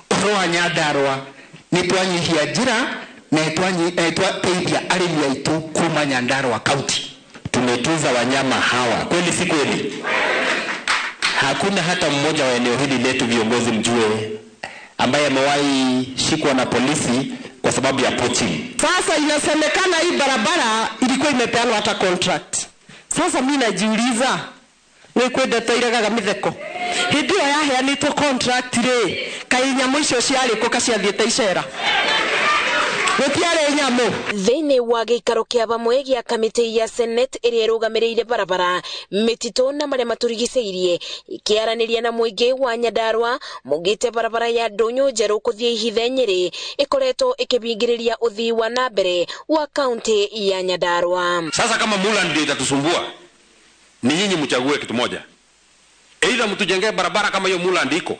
ũhoro wa Nyandarũa, nĩ twanyihia njĩra na twateithia arĩmi aitũ kuma Nyandarũa County. Tumetunza wanyama hawa, kweli si kweli? Hakuna hata mmoja wa eneo hili letu, viongozi mjue, ambaye amewahi shikwa na polisi kwa sababu ya poaching. Sasa inasemekana hii barabara ilikuwa imepeanwa hata contract. Sasa mimi najiuliza, nĩ kwenda tairegaga mĩtheko. Hĩndĩ ĩyo yaheanĩtwo contract rĩ, kaĩ nyamũ icio ciarĩ kũ ka ciathiĩte icera? Gutiarĩ nyamũ. Thĩinĩ wa gĩikaro kĩa bamwe gĩa kamĩtĩ ya Senate ĩrĩa ĩrũgamĩrĩire barabara, mĩtitũ na marĩa matũrigicĩirie, ĩkĩaranĩria na mũingĩ wa Nyandarua maugĩte barabara ya Ndũnyũ Njerũ kũthiĩ Ihithe Nyĩrĩ ĩkoretwo ĩkĩbingĩrĩria ũthii wa na mbere wa kaunti ya Nyandarua. Sasa kama mula ndio itatusumbua, ni nyinyi mchague kitu moja. Either mtujengee barabara kama hiyo mula ndiko.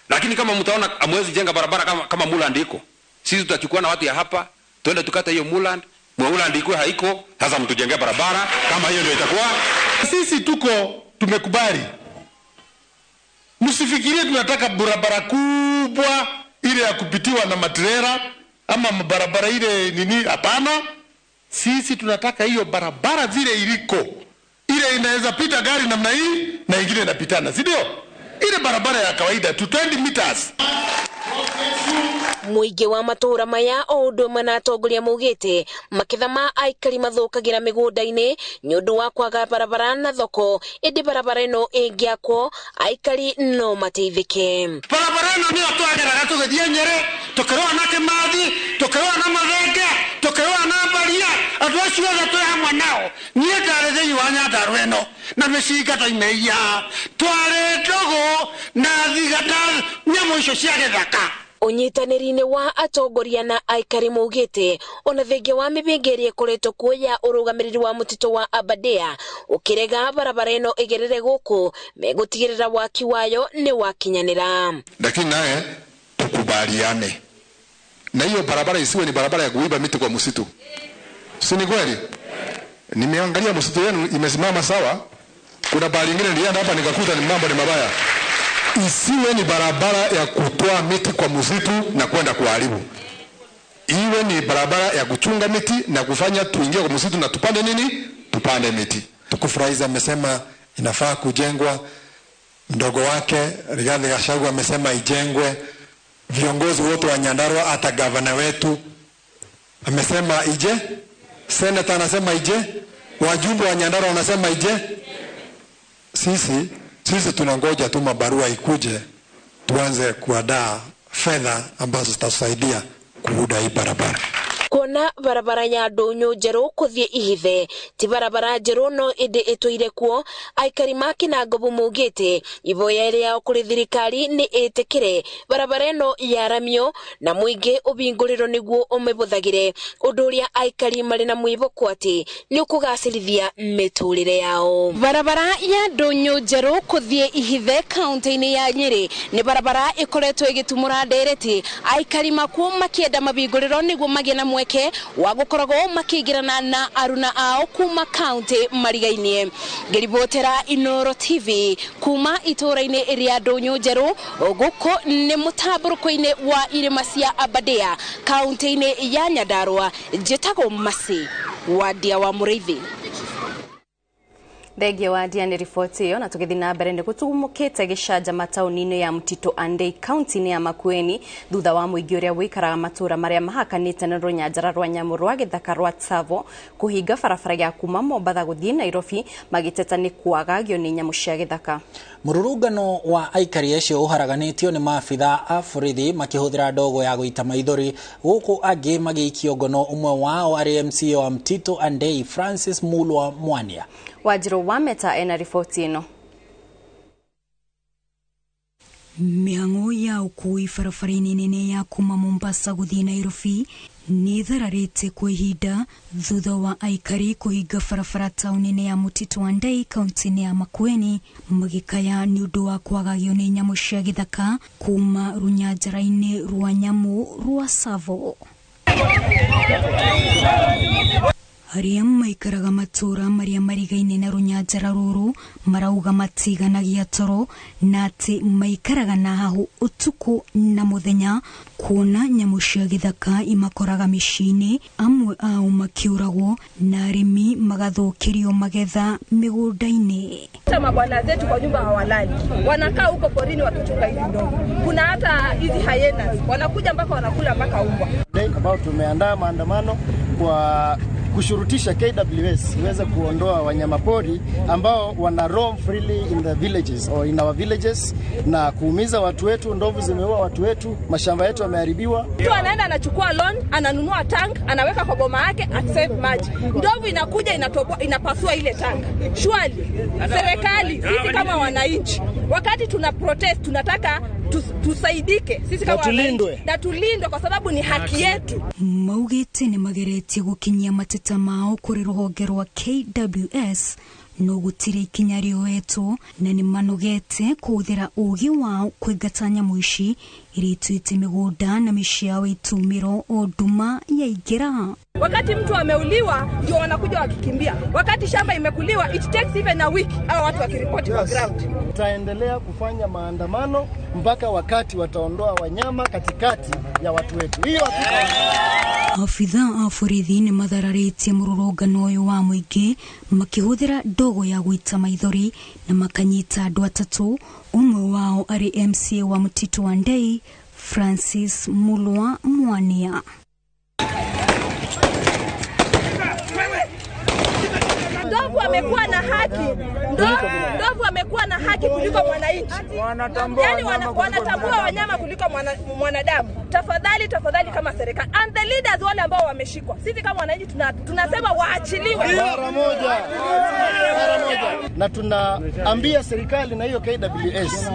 Lakini kama mtaona hamwezi jenga barabara kama mula ndiko, sisi tutachukua na watu ya hapa, tuende tukate hiyo muland, muland iko haiko, sasa mtujengee barabara kama hiyo ndio itakuwa. Sisi tuko tumekubali. Msifikirie tunataka barabara kubwa ile ya kupitiwa na matrela ama barabara ile nini, hapana. Sisi tunataka hiyo barabara vile iliko. Ile inaweza pita gari namna hii na ingine inapitana, si ndio? Ile barabara ya kawaida tu 20 meters. Mũingĩ wa matũũra maya o ũndũ ũmwe na atongoria maugĩte maketha ma aikari mathũkagĩra mĩgũnda-inĩ nĩ ũndũ wa kwaga barabara na thoko, ĩndĩ barabara ĩno ĩngĩakwo aikari no mateithĩke. Barabara ĩno nĩyo twageraga tũgĩthiĩ Nyĩrĩ, tũkĩrũa na Kĩmathi, tũkĩrũa na Mathenge, tũkĩrũa na Mbaria, andũ acio othe twĩ hamwe nao. Niĩ ndarĩ thĩinĩ wa Nyandarua ĩno na mĩcinga twaimĩia, twarĩ ndũgũ na thiga na nyamũ icio cia gĩthaka. Ũnyitanĩri-inĩ wa atongoria na aikari maugĩte ona thengia wa mĩbĩngĩ ĩrĩa ĩkoretwo kuo ya ũrũgamĩrĩri wa mũtitũ wa Aberdare ũkĩrega barabara ĩno ĩgerere gũkũ, megũtigĩrĩra waki wayo nĩ wakinyanĩra. Lakini naye tukubaliane na hiyo barabara isiwe ni barabara ya kuiba miti kwa msitu, si ni kweli? Nimeangalia msitu yenu imesimama sawa, kuna bahali nyingine nilienda hapa nikakuta ni mambo ni mabaya. Isiwe ni barabara ya kutoa miti kwa msitu na kwenda kuharibu. Iwe ni barabara ya kuchunga miti na kufanya tuingie kwa msitu na tupande nini? Tupande miti. Tukufurahiza amesema inafaa kujengwa, mdogo wake Rigathi Gachagua amesema ijengwe, viongozi wote wa Nyandarua hata gavana wetu amesema ije, senator anasema ije, wajumbe wa Nyandarua wanasema ije. Sisi tunangoja tu mabarua ikuje tuanze kuandaa fedha ambazo zitasaidia kuuda hii barabara. Kuona barabara ya Ndũnyũ Njerũ kũthiĩ Ihithe ti barabara njerũ no ĩndĩ ĩtũire kuo, aikari ma Kĩnangobu maugĩte iboya rĩao kũrĩ thirikari nĩ ĩtĩkĩre barabara ĩno yaramio na mũingĩ ũbingũrĩrwo nĩguo ũmĩbũthagĩre, ũndũ ũrĩa aikari marĩ na mwĩhoko atĩ nĩ ũkũgacĩrithia mĩtũrĩre yao. Barabara ya Ndũnyũ Njerũ kũthiĩ Ihithe kaunti-inĩ ya Nyĩrĩ nĩ barabara ĩkoretwo ĩgĩtumũra ndereti, aikari makuo makĩenda mabingũrĩrwo nĩguo magĩe na mweke wa gũkoragwo makĩingĩrana na aruna ao kuma kaunti marigainie. Ngĩribotera Inooro TV kuma itũũra-inĩ rĩa Ndũnyũ Njerũ gũkũ nĩ mũtambũrũko-inĩ wa irĩma cia Aberdare kaunti-inĩ ya Nyandarua, njĩtagwo Mercy Wandia wa Mũrĩithi. Thengia wa Ndia nĩ riboti ĩyo, na tũgĩthiĩ na mbere nĩ gũtumũkĩte gĩcanjama taũni-inĩ ya Mtito Andei kaunti-inĩ ya Makueni thutha wa mũingĩ ũrĩa ũikaraga matũũra marĩa mahakanĩte na rũnyanjara rwa nyamũ rwa gĩthaka rwa Tsavo kũhinga barabara ya kuma Mombatha gũthiĩ Nairobi magĩteta nĩ kwagagio nĩ nyamũ cia gĩthaka. Mũrũrũngano wa aikari acio ũharaganĩtio nĩ maabitha a borithi makĩhũthĩra ndogo ya gũita maithori, gũkũ angĩ magĩikio ngono, ũmwe wao arĩ MCA wa Mtito Andei Francis Mulwa Mwania. Wanjiru wa Meta ena riboti ĩno. Mĩhang'o ya ũkui barabara-inĩ nene ya kuma Mombasa gũthiĩ Nairobi nĩ ĩthararĩte kwa ihinda thutha wa aikari kũhinga barabara taũni-inĩ ya Mtito Andei kaunti-inĩ ya Makueni magĩkaya nĩ ũndũ wa kwagagio nĩ nyamũ cia gĩthaka kuma rũnyanjara-inĩ rwa nyamũ rwa Tsavo. Arĩa maikaraga matũũra marĩa marigaine na rũnyanjara rũrũ marauga matiganagia toro na atĩ maikaraga na hahũ ũtukũ na mũthenya kuona nyamũ cia gĩthaka imakoraga mĩciĩ-inĩ, amwe ao makĩũragwo na arĩmi magathũkĩrio magetha mĩgũnda-inĩ. Hata mabwana zetu kwa nyumba hawalali, wanakaa huko porini wakichunga hizi ndogo. Kuna hata hizi hyenas wanakuja mpaka wanakula mpaka umbwa. Ambao tumeandaa maandamano kwa kushurutisha KWS iweze kuondoa wanyamapori ambao wana roam freely in the villages or in our villages na kuumiza watu wetu. Ndovu zimeua watu wetu, mashamba yetu yameharibiwa. Mtu anaenda anachukua loan, ananunua tank, anaweka kwa boma yake at save maji. Ndovu inakuja inatoboa, inapasua ile tank. Surely serikali, sisi kama wananchi, wakati tuna protest tunataka tusaidike sisi kama tulindwe na tulindwe kwa sababu ni haki yetu. Maugite ni mageretie gukinyia mateta mao kuri ruhonge rwa KWS no gutiri ikinya rioetwo na ni manogete kuhuthira ugi wao kuingata nyamu ici iria ituite migunda na miciĩ yao itumiro o nduma yaingira. Wakati mtu ameuliwa ndio wanakuja wakikimbia. Wakati shamba imekuliwa it takes even a week hao watu wakiripoti kwa ground. Tutaendelea kufanya maandamano mpaka wakati wataondoa wanyama katikati ya watu wetu. Hiyo Afitha a borithi nĩ mathararĩtie mũrũrũngano ũyũ wa mũingĩ makĩhũthĩra ndogo ya gũita maithori na makanyita andũ atatũ, ũmwe wao arĩ MCA wa Mtito wa Ndei Francis Mulwa Mwania. Ndovu amekuwa na haki. Ndovu amekuwa na haki kuliko mwananchi. Yaani wanatambua wanyama kuliko mwanadamu. Tafadhali, tafadhali kama serikali and the leaders wale ambao wameshikwa, sisi kama wananchi tunasema waachiliwe mara moja. Mara moja. Na tunaambia serikali na hiyo KWS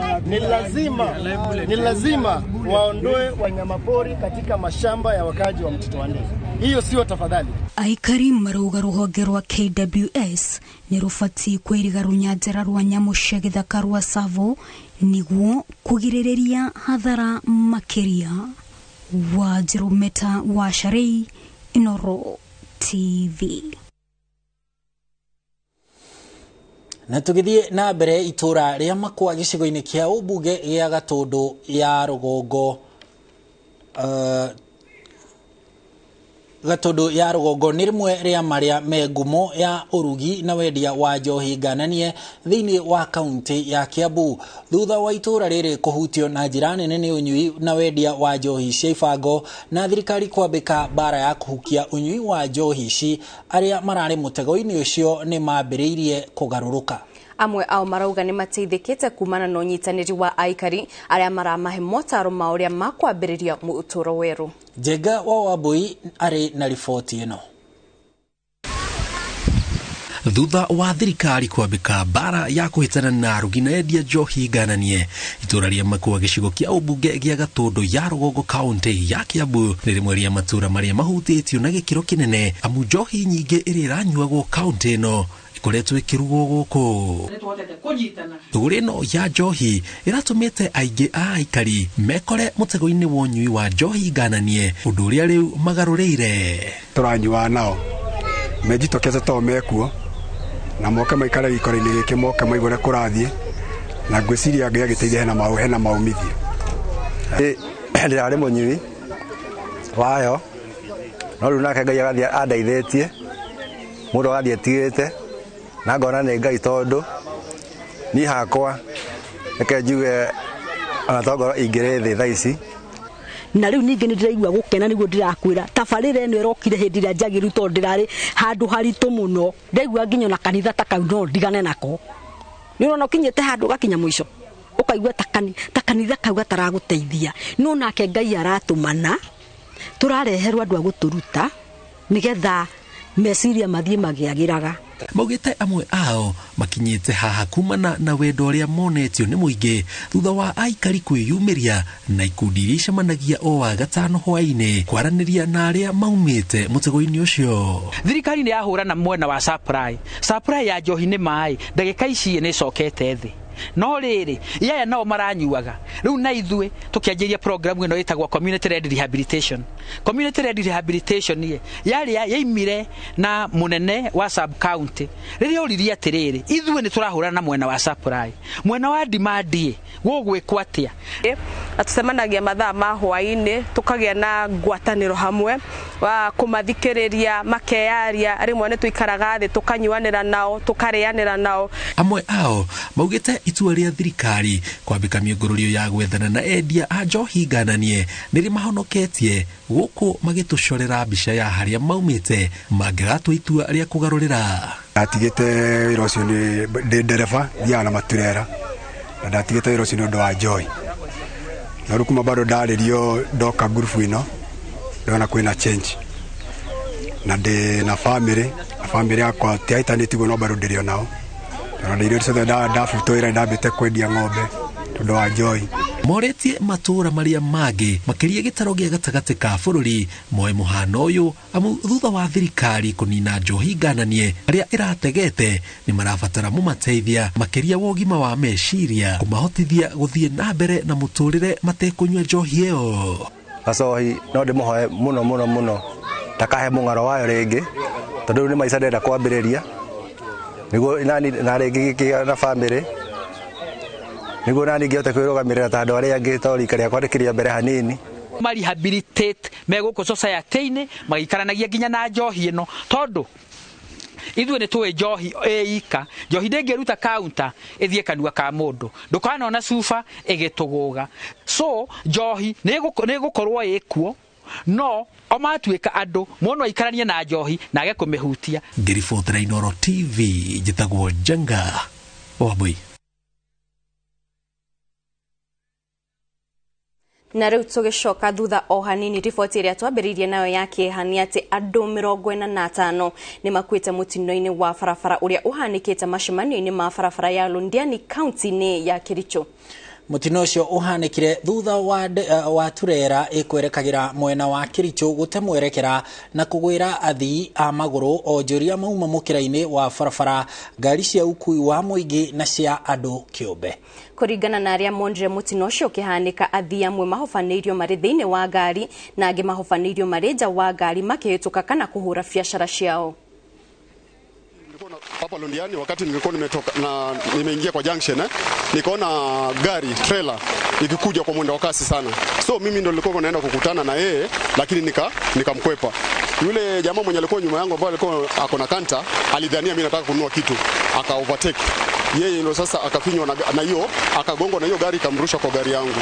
ni lazima waondoe wanyamapori katika mashamba ya wakaji wa Mtito wa Ndei. Hiyo sio tafadhali. Aikari marauga ruhonge rwa KWS nĩ rũbatiĩ kwĩriga rũnyanjara rwa nyamũ cia gĩthaka rwa Tsavo nĩguo kũgirĩrĩria hathara makĩria. Wanjirũ Meta wa Sharei, Inooro TV. Na tũgĩthiĩ na mbere, itũra rĩa Makwa gĩcigo-inĩ kĩa ũmbunge gĩa Gatũndũ ya rũgongo Gatũndũ ya rũgongo nĩ rĩmwe rĩa marĩa me ngumo ya ũrugi na wendia wa njohi ngananie thĩinĩ wa kaunti ya Kiambu. Thutha wa itũra rĩrĩ kũhutio na njĩra nene nĩ ũnyui na wendia wa njohi cia ibango na thirikari kwambĩka mbara ya kũhukia ũnyui wa njohi ici, arĩa mararĩ mũtego-inĩ ũcio nĩ mambĩrĩirie kũgarũrũka. Amwe ao marauga nĩ mateithĩkĩte kumana na ũnyitanĩri wa aikari arĩa maramahe motaro ma ũrĩa makwambĩrĩria ũtũũro werũ. Njenga wa Wambui arĩ na riboti ĩno. Thutha wa thirikari kwambĩka mbara ya kũhĩtana na arugi na endia njohi ngananie, itũra rĩa Makwa gĩcigo kĩa ũmbunge gĩa Gatũndũ ya rũgongo kaunti ya Kiambu nĩ rĩmwe rĩa matũra marĩa mahutĩtio na gĩkĩro kĩnene, amu njohi nyingĩ ĩrĩa ĩranyuagwo kaunti ĩno ĩkoretwo ĩkĩrugwo gũkũ. Thũgũrĩ ĩno ya njohi ĩratũmĩte aingĩ a aikari mekore mũtego-inĩ wa ũnyui wa njohi ngananie, ũndũ ũrĩa rĩu magarũrĩire. Tũranyuaga nao mejitokeze to mekuo na moke maikare gĩikaro-inĩ gĩkĩ, moke maigue ũrĩa kũrathiĩ, na ngwĩciria Ngai agĩteithia hena maumithio. Ndĩrarĩ mũnyui wayo, no rĩu nake Ngai agathiĩ andeithĩtie, mũndũ agathiĩ atigĩte, na ngona nĩ Ngai tondũ niĩ hakwa reke njuge ona to ngorwo ingĩrĩ thĩ thaa ici. Na rĩu ningĩ nĩ ndĩraigua gũkena nĩguo ndĩrakwĩra tabarĩra ĩno ĩrokire hĩndĩ ĩrĩa njagĩrĩru tondũ ndĩrarĩ handũ haritũ mũno, ndaigua nginya ona kanitha ta kau no ndigane nako. Nĩ ũrona ũkinyĩte handũ ũgakinya mũico ũkaigua ta kanitha kau gataragũteithia, no nake Ngai aratũmana tũrareherwo andũ a gũtũruta nĩgetha meciria mathiĩ magĩagĩraga. Maugĩte amwe ao makinyĩte haha kumana na wendo ũrĩa monetio nĩ mũingĩ thutha wa aikari kwĩyumĩria na ikundi iria icemanagia o wa gatano hwaĩ-inĩ kwaranĩria na arĩa maumĩte mũtego-inĩ ũcio. Thirikari nĩ yahũrana mwena wa supply ya njohi nĩ maĩ, ndagĩka ici nĩ ĩcokete thĩ. No rĩrĩ yaya nao maranyuaga rĩu, na ithuĩ tũkĩanjĩria program ĩno ĩtagwo community led rehabilitation. Community led rehabilitation ye yarĩ yaimire na mũnene wa sub county rĩrĩa oririe atĩrĩrĩ, ithuĩ nĩ tũrahũrana na mwena wa supply, mwena wa demand gũgwĩkwo atĩa? Na tũcemanagia mathaa ma hwaĩ-inĩ tũkagĩa na ngwatanĩro hamwe wa kũmathikĩrĩria makeyaria, rĩmwe nĩ tũikaraga thĩ tũkanyuanĩra nao tũkarĩanĩra nao. Amwe ao maugĩte Itua rĩa thirikari kwambĩka mĩũngũrũrio ya gwethana na endia a njohi ngananie nĩ rĩmahonoketie gũkũ magĩtũcorera mbica ya harĩa maumĩte mangĩgatua itua rĩa kũgarũrĩra. Ndatigĩte wĩra ũcio nĩ ndĩ ndereba thiaga na maturera na ndatigĩte wĩra ũcio nĩ ũndũ wa njohi na rĩu kuma bado ndarĩrio ndoka ngurubu ĩno ndona kwĩna change na ndĩ na family na family yakwa tiahĩtanĩtie no bado ndĩrĩ o nao tondũ irio ciothe ndabutwo wĩra ndambĩte kwendia ng'ombe tondũ wa njohi. Moretie matũũra marĩa mangĩ makĩria gĩtaro gĩa gatagatĩ ka bũrũri moe mũhano ũyũ amu thutha wa thirikari kũnina njohi ngananie arĩa ĩrategete nĩ marabatara mũmateithia makĩria wa ũgima wa meciria kũmahotithia gũthiĩ na mbere na mũtũrĩre matekũnyua njohi ĩyo. Gacohi no ndĩmũhoe mũno mũno mũno ndakahe mũng'aro wayo rĩngĩ tondũ rĩu nĩ maica ndĩrenda kwambĩrĩria nĩguo nani na rĩngĩ ngĩgĩa na bamĩrĩ nĩguo nani ngĩhote kwĩrũgamĩrĩra ta andũ arĩa angĩ tondũ rika rĩakwa rĩkĩrĩ mbere hanini. Marehabilitate me gũkũ society-inĩ magĩikaranagia nginya na njohi ĩno tondũ ithuĩ nĩ tũĩ njohi ĩika njohi ndĩngĩruta counter ĩthiĩ kanua ka mũndũ ndũkanona cuba ĩgĩtũgũga so njohi nĩ ĩgũkorwo ĩkuo no o matuĩka andũ mũndũ aikaranie na njohi na age kũmĩhutia. Ngĩribotera Inooro TV njĩtagwo Njenga Wambui. Na rĩu tũgĩcoka thutha o hanini riboti ĩrĩa twambĩrĩirie nayo ya kĩeha nĩ atĩ andũ 45 nĩ makuĩte mũtino-inĩ wa barabara ũrĩa ũhanĩkĩte macemanio-inĩ ma barabara ya Londiani kaunti-inĩ ya Kericho. Mũtino ũcio ũhanĩkire thutha wa turera ĩkwerekagĩra mwena wa Kericho gũte mwerekera na kũgwĩra athii a magũrũ onjoria mauma mũkĩra-inĩ wa barabara ngari cia ũkui wa mũingĩ na cia andũ kĩũmbe. Kũringana na arĩa monire mũtino ũcio ũkĩhanĩka athii amwe mahobanĩirio marĩ thĩinĩ wa ngari na angĩ mahobanĩirio marĩ nja wa ngari makĩhĩtũka kana kũhũra biacara ciao. Hapa Londiani wakati nilikuwa nimetoka na nimeingia kwa junction nikaona gari trailer ikikuja kwa mwendo wa kasi sana. So mimi ndo nilikuwa naenda kukutana na yeye lakini nikamkwepa. Yule jamaa mwenye alikuwa nyuma yangu ambaye alikuwa ako na kanta alidhania mimi nataka kununua kitu, aka overtake. Yeye ndo sasa akafinywa na hiyo akagongwa na hiyo gari ikamrusha kwa gari yangu.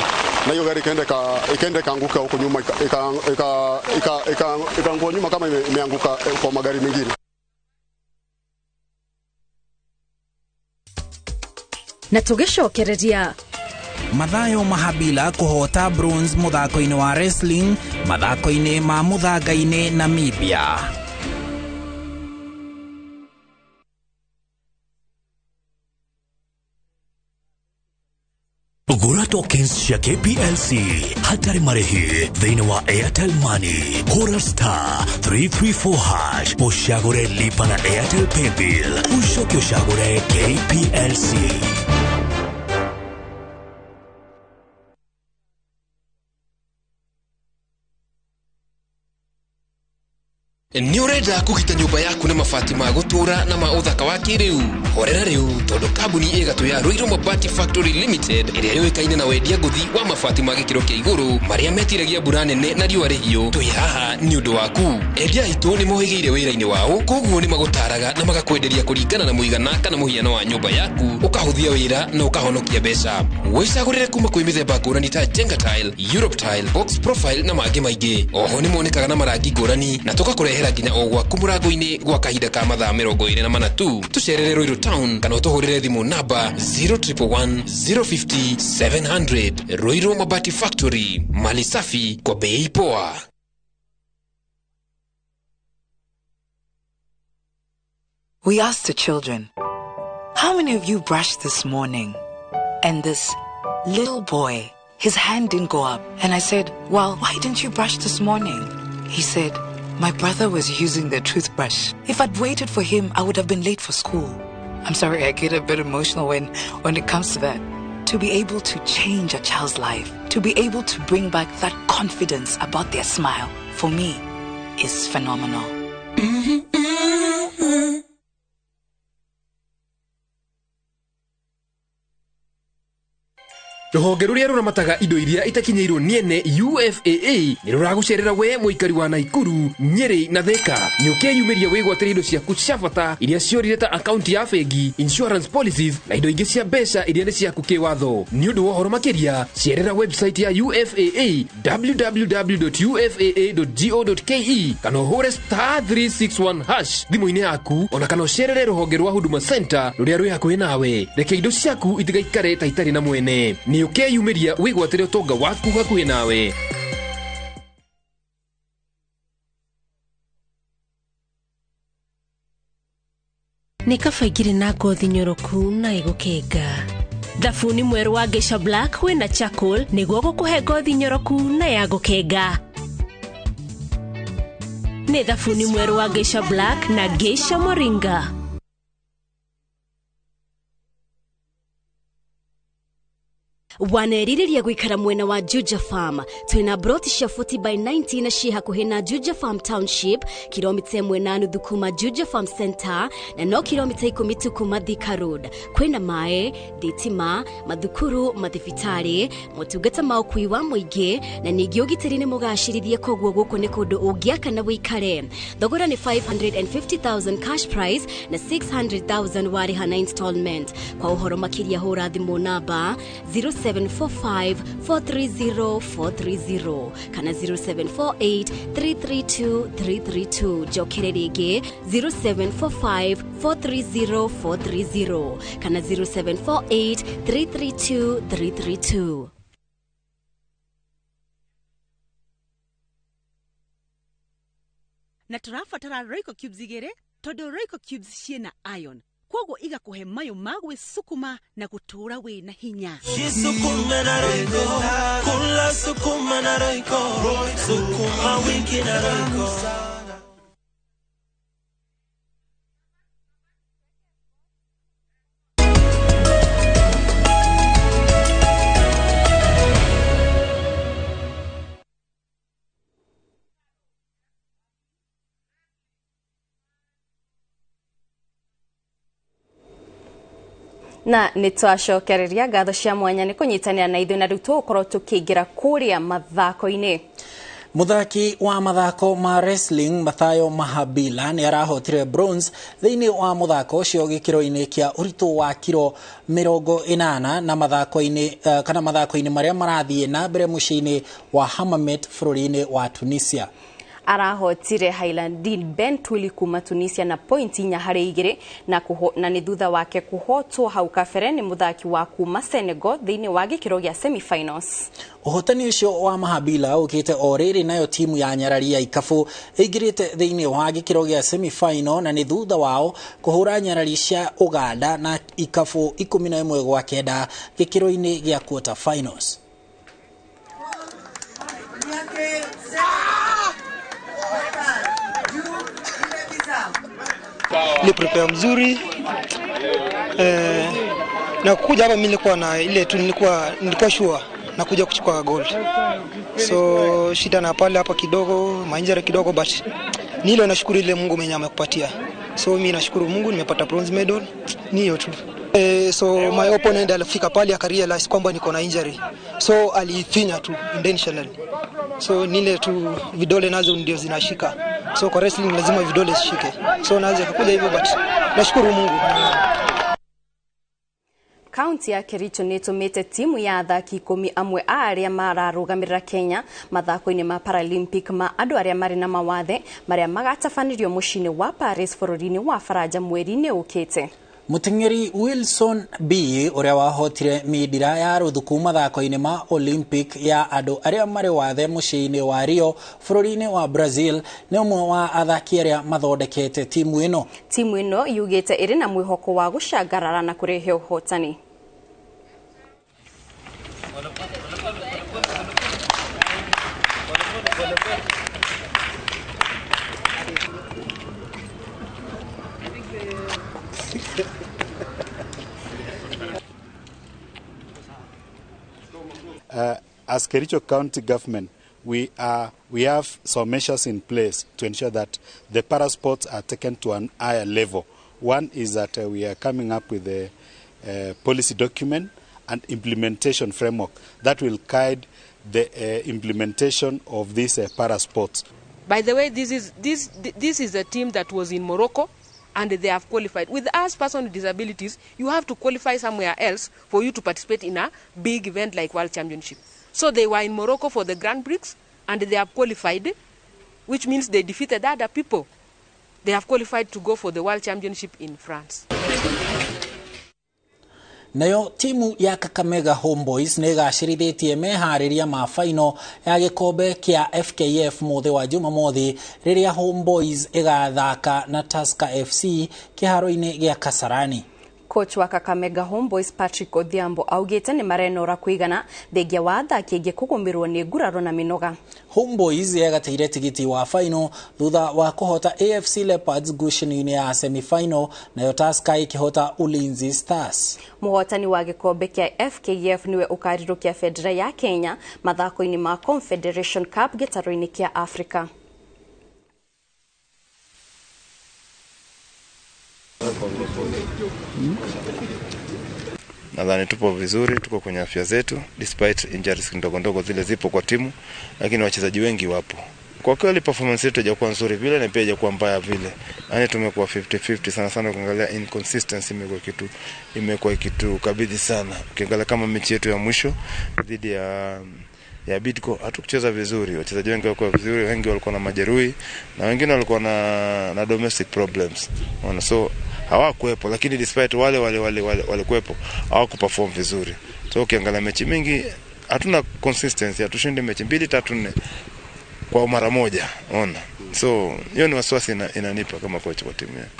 Na hiyo gari ikaenda ikaanguka huko nyuma ikaanguka nyuma kama imeanguka kwa magari mengine. Na tũgĩcokereria Mathayo Mahabila kũhota bronze mũthako-inĩ wa wrestling mathako-inĩ ma mũthanga-inĩ Namibia. Gũra tokens cia KPLC hatarĩ marĩhi thĩinĩ wa Airtel Money. Hũra star 334 hash ũcagũre lipa na Airtel Paybill ũcoke ũcagũre KPLC. Nĩ ũrenda kũgita nyũmba yaku na mabati ma gũtũũra na ma ũthaka wa kĩrĩu? Horera rĩu tondũ kambuni ĩgatũ ya Ruiru Mabati Factory Limited ĩrĩa yũĩkaine na wendia ngũthi wa mabati ma gĩkĩro kĩa igũrũ marĩa metiragia mbura nene na riũa rĩhiũ twĩ haha nĩ ũndũ waku. Endia aitũ nĩ mohĩgĩire wĩra-inĩ wao koguo nĩ magũtaraga na magakwenderia kũringana na mũigana kana mũhiano wa nyũmba yaku ũkahũthia wĩra na ũkahonokia mbeca. Wĩcagũrĩre kuma kwĩ mĩthemba ngũrani ta Jenga Tile, Europe Tile, Box Profile na mangĩ maingĩ. Oho nĩ monekaga na marangi ngũrani na tũgakũrehera nginya o gwaku mũrango-inĩ gwa kahinda ka mathaa 24 tu. Tũcerere Ruiru Town kana ũtũhũrĩre thimũ namba 0111 050 700. Ruiru Mabati Factory, mali safi kwa bei poa. We asked the children, how many of you brushed this morning? And this little boy, his hand didn't go up. And I said, well, why didn't you brush this morning? He said, my brother was using the toothbrush. If I'd waited for him, I would have been late for school. I'm sorry, I get a bit emotional when it comes to that. To be able to change a child's life, to be able to bring back that confidence about their smile, for me, is phenomenal. Rũhonge rũrĩa rũramataga indo iria itakinyĩirwo nĩ ene UFAA nĩ rũragũcerera we mũikari wa Naikuru, Nyeri na Thika. Nĩ ũkeyumĩria wĩgwatĩre indo ciaku cia bata iria ciorire ta akaunti ya bengi, insurance policies na indo ingĩ cia mbeca iria nĩ ciaku kĩwatho. Nĩ ũndũ wa ũhoro makĩria, cerera website ya UFAA www.ufaa.go.ke kana ũhũre *361# thimũ-inĩ yaku ona kana ũcerere rũhonge rwa Huduma Center rũrĩa rwĩ hakuhĩ nawe. Reke indo ciaku itigaikare ta itarĩ na mwene. Nĩ ũkeyumĩria wĩgwatĩre ũtonga waku hakuhĩ nawe. Nĩ kaba ingĩrĩ na ngothi nyoroku na ĩgũkenga. Thabuni mwerũ wa Geisha Black wĩna charcoal nĩguo gũkũhe ngothi nyoroku na ya gũkenga. Nĩ thabuni mwerũ wa Geisha Black na Geisha Moringa. Wanerirĩria gũikara mwena wa Juja Farm. Twĩna broti cia 40 by 90 na ciĩ hakuhĩ na Juja Farm Township, kilomita 1.5 kuma Juja Farm Center na no kilomita 10 tu kuma Thika Road. Kwĩna maĩ, thitima, mathukuru, mathibitarĩ, motungata ma ũkui wa mũingĩ na ningĩ ũgitĩri nĩ mũgacĩrithie, koguo gũkũ nĩ kũndũ ũngĩaka na wĩikare. Thogora nĩ 550,000 cash price na 600,000 warĩha na installment. Kwa ũhoro makĩria hũra thimũ namba 0745 430 430 kana 0748 332 332. Njokere rĩngĩ 0745 430 430 kana 0748 332 332. Na tũrabatara Royco Cubes igĩrĩ tondũ Royco Cubes ciĩna iron, koguo igakuhe mayo ma gwĩsukuma na gũtũũra wĩna hinya. Jisukume na Royco, kula sukuma na Royco, sukuma wiki na Royco. Na nĩ twacokereria ngatho cia mwanya nĩ kũnyitanĩra na ithuĩ, na rĩu tũgũkorwo tũkĩingĩra kũrĩa mathako-inĩ. Muthaki wa mathako ma wrestling Mathayo Mahabila nĩ arahotire bronze thĩinĩ wa muthako ũcio gĩkĩro-inĩ kĩa ũritũ wa kiro 80 na mathako-inĩ kana mathako-inĩ marĩa marathiĩ na mbere mũciĩ-inĩ wa Hammamet bũrũri-inĩ wa Tunisia. Arahotire Highlandin Ben Twili kuma Tunisia na point 4-2 na nĩ thutha wake kuhotwo hau kabere nĩ muthaki wa kuma Senegal thĩinĩ wa gĩkĩro gĩa semifinals. Ũhotani ũcio wa Mahabila ũkĩte o rĩrĩ nayo timu ya nyarari ya ikabu ĩingĩrĩte thĩinĩ wa gĩkĩro gĩa semifinal na nĩ thutha wao kũhũra nyarari cia Uganda na ikabu 11-9 gĩkĩro-inĩ gĩa quarter finals. Ni prepare mzuri na kuja hapa mimi nilikuwa na ile tu, nilikuwa sure na kuja kuchukua gold. So shida na pale hapa kidogo, mainjera kidogo, but nilo nashukuru ile Mungu mwenye amekupatia. So mimi nashukuru Mungu nimepata bronze medal, ni hiyo tu. So my opponent alifika pale akarealize kwamba niko na injury. So aliifinya tu intentionally. So nile tu vidole nazo ndio zinashika. So kwa wrestling lazima vidole zishike. So naanza kukuja hivyo, but nashukuru Mungu. Kaunti ya Kericho nĩ ĩtũmĩte timu ya athaki 10 amwe a arĩa mararũgamĩrĩra Kenya mathako-inĩ ma Paralympic ma andũ arĩa marĩ na mawathe marĩa magatabanĩrio mũciĩ-inĩ wa Paris bũrũri-inĩ wa Faranja mweri-inĩ ũkĩte. Mũteng'eri Wilson B ũrĩa wahotire mindira ya rũthuku mathako-inĩ ma Olympic ya andũ arĩa marĩ wathe mũciĩ-inĩ wa Rio bũrũri-inĩ wa Brazil nĩ ũmwe wa athaki arĩa mathondekete timu ĩno. Timu ĩno yugĩte ĩrĩ na mwĩhoko wa gũcangarara na kũrehe ũhotani. As Kericho County Government, we have some measures in place to ensure that the para sports are taken to an higher level. One is that we are coming up with a policy document, and implementation framework that will guide the implementation of these para sports. By the way, this is a team that was in Morocco, and they have qualified. With us, persons with disabilities, you have to qualify somewhere else for you to participate in a big event like World Championship. So they were in Morocco for the Grand Prix, and they have qualified, which means they defeated other people. They have qualified to go for the World Championship in France. Nayo timu ya Kakamega Homeboys nĩ ĩgacĩrithĩtie meharĩria ma final ya gĩkombe kĩa FKF mũthĩ wa Jumamothi rĩrĩa Homeboys ĩgathaka na Tusker FC kĩharo-inĩ gĩa Kasarani. Coach wa Kakamega Homeboys Patrick Odhiambo augĩte nĩ marenora kũigana thengia wa athaki aingĩ kũgũmĩrwo nĩ nguraro na mĩnoga. Homeboys yegateire tigiti wa final thutha wa kũhota AFC Leopards ngucanio-inĩ ya semi-final, nayo Tusker ĩkĩhota Ulinzi Stars. Mũhotani wa gĩkombe kĩa FKF nĩwe ũkarirũkia bendera ya Kenya mathako-inĩ ma Confederation Cup gĩtarũ-inĩ kĩa Africa. Nadhani tupo vizuri, tuko kwenye afya zetu despite injuries ndogo ndogo zile zipo kwa timu, lakini wachezaji wengi wapo. Kwa kweli performance yetu haijakuwa nzuri vile na pia haijakuwa mbaya vile. Yaani tumekuwa 50-50 sana sana, ukiangalia inconsistency imekuwa kitu kabidhi sana. Ukiangalia kama mechi yetu ya mwisho dhidi ya Bidco hatukucheza vizuri. Wachezaji wengi walikuwa vizuri, wengi walikuwa na majeruhi na wengine walikuwa na domestic problems. Unaona, so hawakuepo, lakini despite wale walikuepo hawakuperform vizuri. So ukiangalia mechi mingi hatuna consistency, hatushindi mechi 2 3 4 kwa mara moja, unaona. So hiyo ni wasiwasi inanipa kama coach wa timu yangu.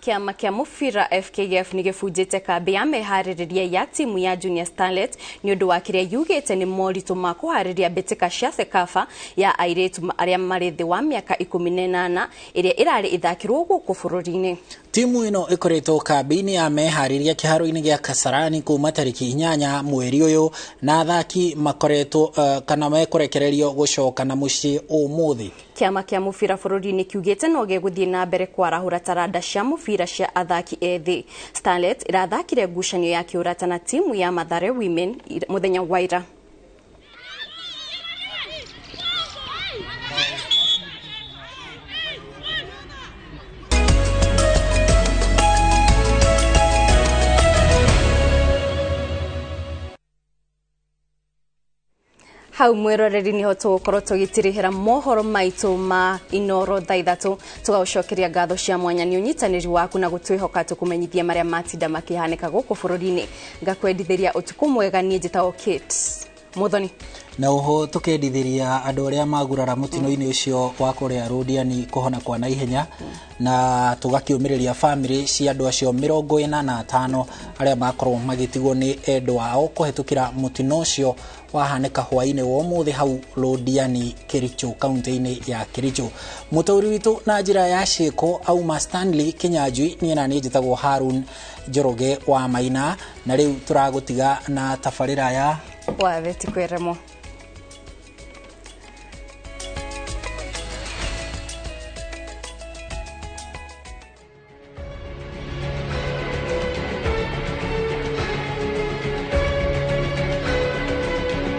Kĩama kĩa mũbira FKF nĩ gĩbunjĩte kambĩ ya meharĩrĩria ya timu ya Junior Starlet nĩ ũndũ wa kĩrĩa yugĩte nĩ moritũ ma kũharĩria mbĩtĩka cia CECAFA ya airĩtu arĩa marĩ thĩ wa mĩaka 18 ĩrĩa ĩrarĩ ĩthakĩrwo gũkũ bũrũri-inĩ. Timu ĩno ĩkoretwo kambĩ-inĩ ya meharĩria kĩharo-inĩ gĩa Kasarani kuma tarĩki 8 mweri ũyũ, na athaki makoretwo kana mekũrekererio gũcoka na mũciĩ ũmũthĩ. Kĩama kĩa mũbira bũrũri-inĩ kiugĩte no gĩgũthiĩ na mbere kwarahũra taranda cia mũbira cia athaki ethĩ. Starlet ĩrathakire ngucanio ya kĩũrata na timu ya Mathare Women mũthenya wa ira. Hau mwiroreri niho tũgũkorwo tũgĩtirihĩra mohoro maitũ ma Inoro thaa 3 tũgagũcokeria ngatho cia mwanya nĩ ũnyitanĩri waku na gũtwĩhoka tũkũmenyithia marĩa matinda makĩhanĩka gũkũ bũrũri-inĩ. Ngakwendithĩria ũtukũ mwega, niĩ njĩtagwo Kate Muthoni. Na oho tukendithiria andu aria magurara mutino-ini ucio wa kuria Rodiani kuhona kwa naihenya, na tugakiumiriria family cia andu acio 45 aria makorwo magitigwo ni endwa ao kuhitukira mutino ucio wahanĩka hwaĩ-inĩ wa ũmũthĩ hau Londiani Kericho kaunti-inĩ ya Kericho. Mũtaũri witũ na njĩra ya ciĩko auma Stanley Kinyanjui, niĩ na niĩ njĩtagwo Harun Njoroge wa Maina, na rĩu tũragũtiga na tabarĩra ya Watheti Kweremo.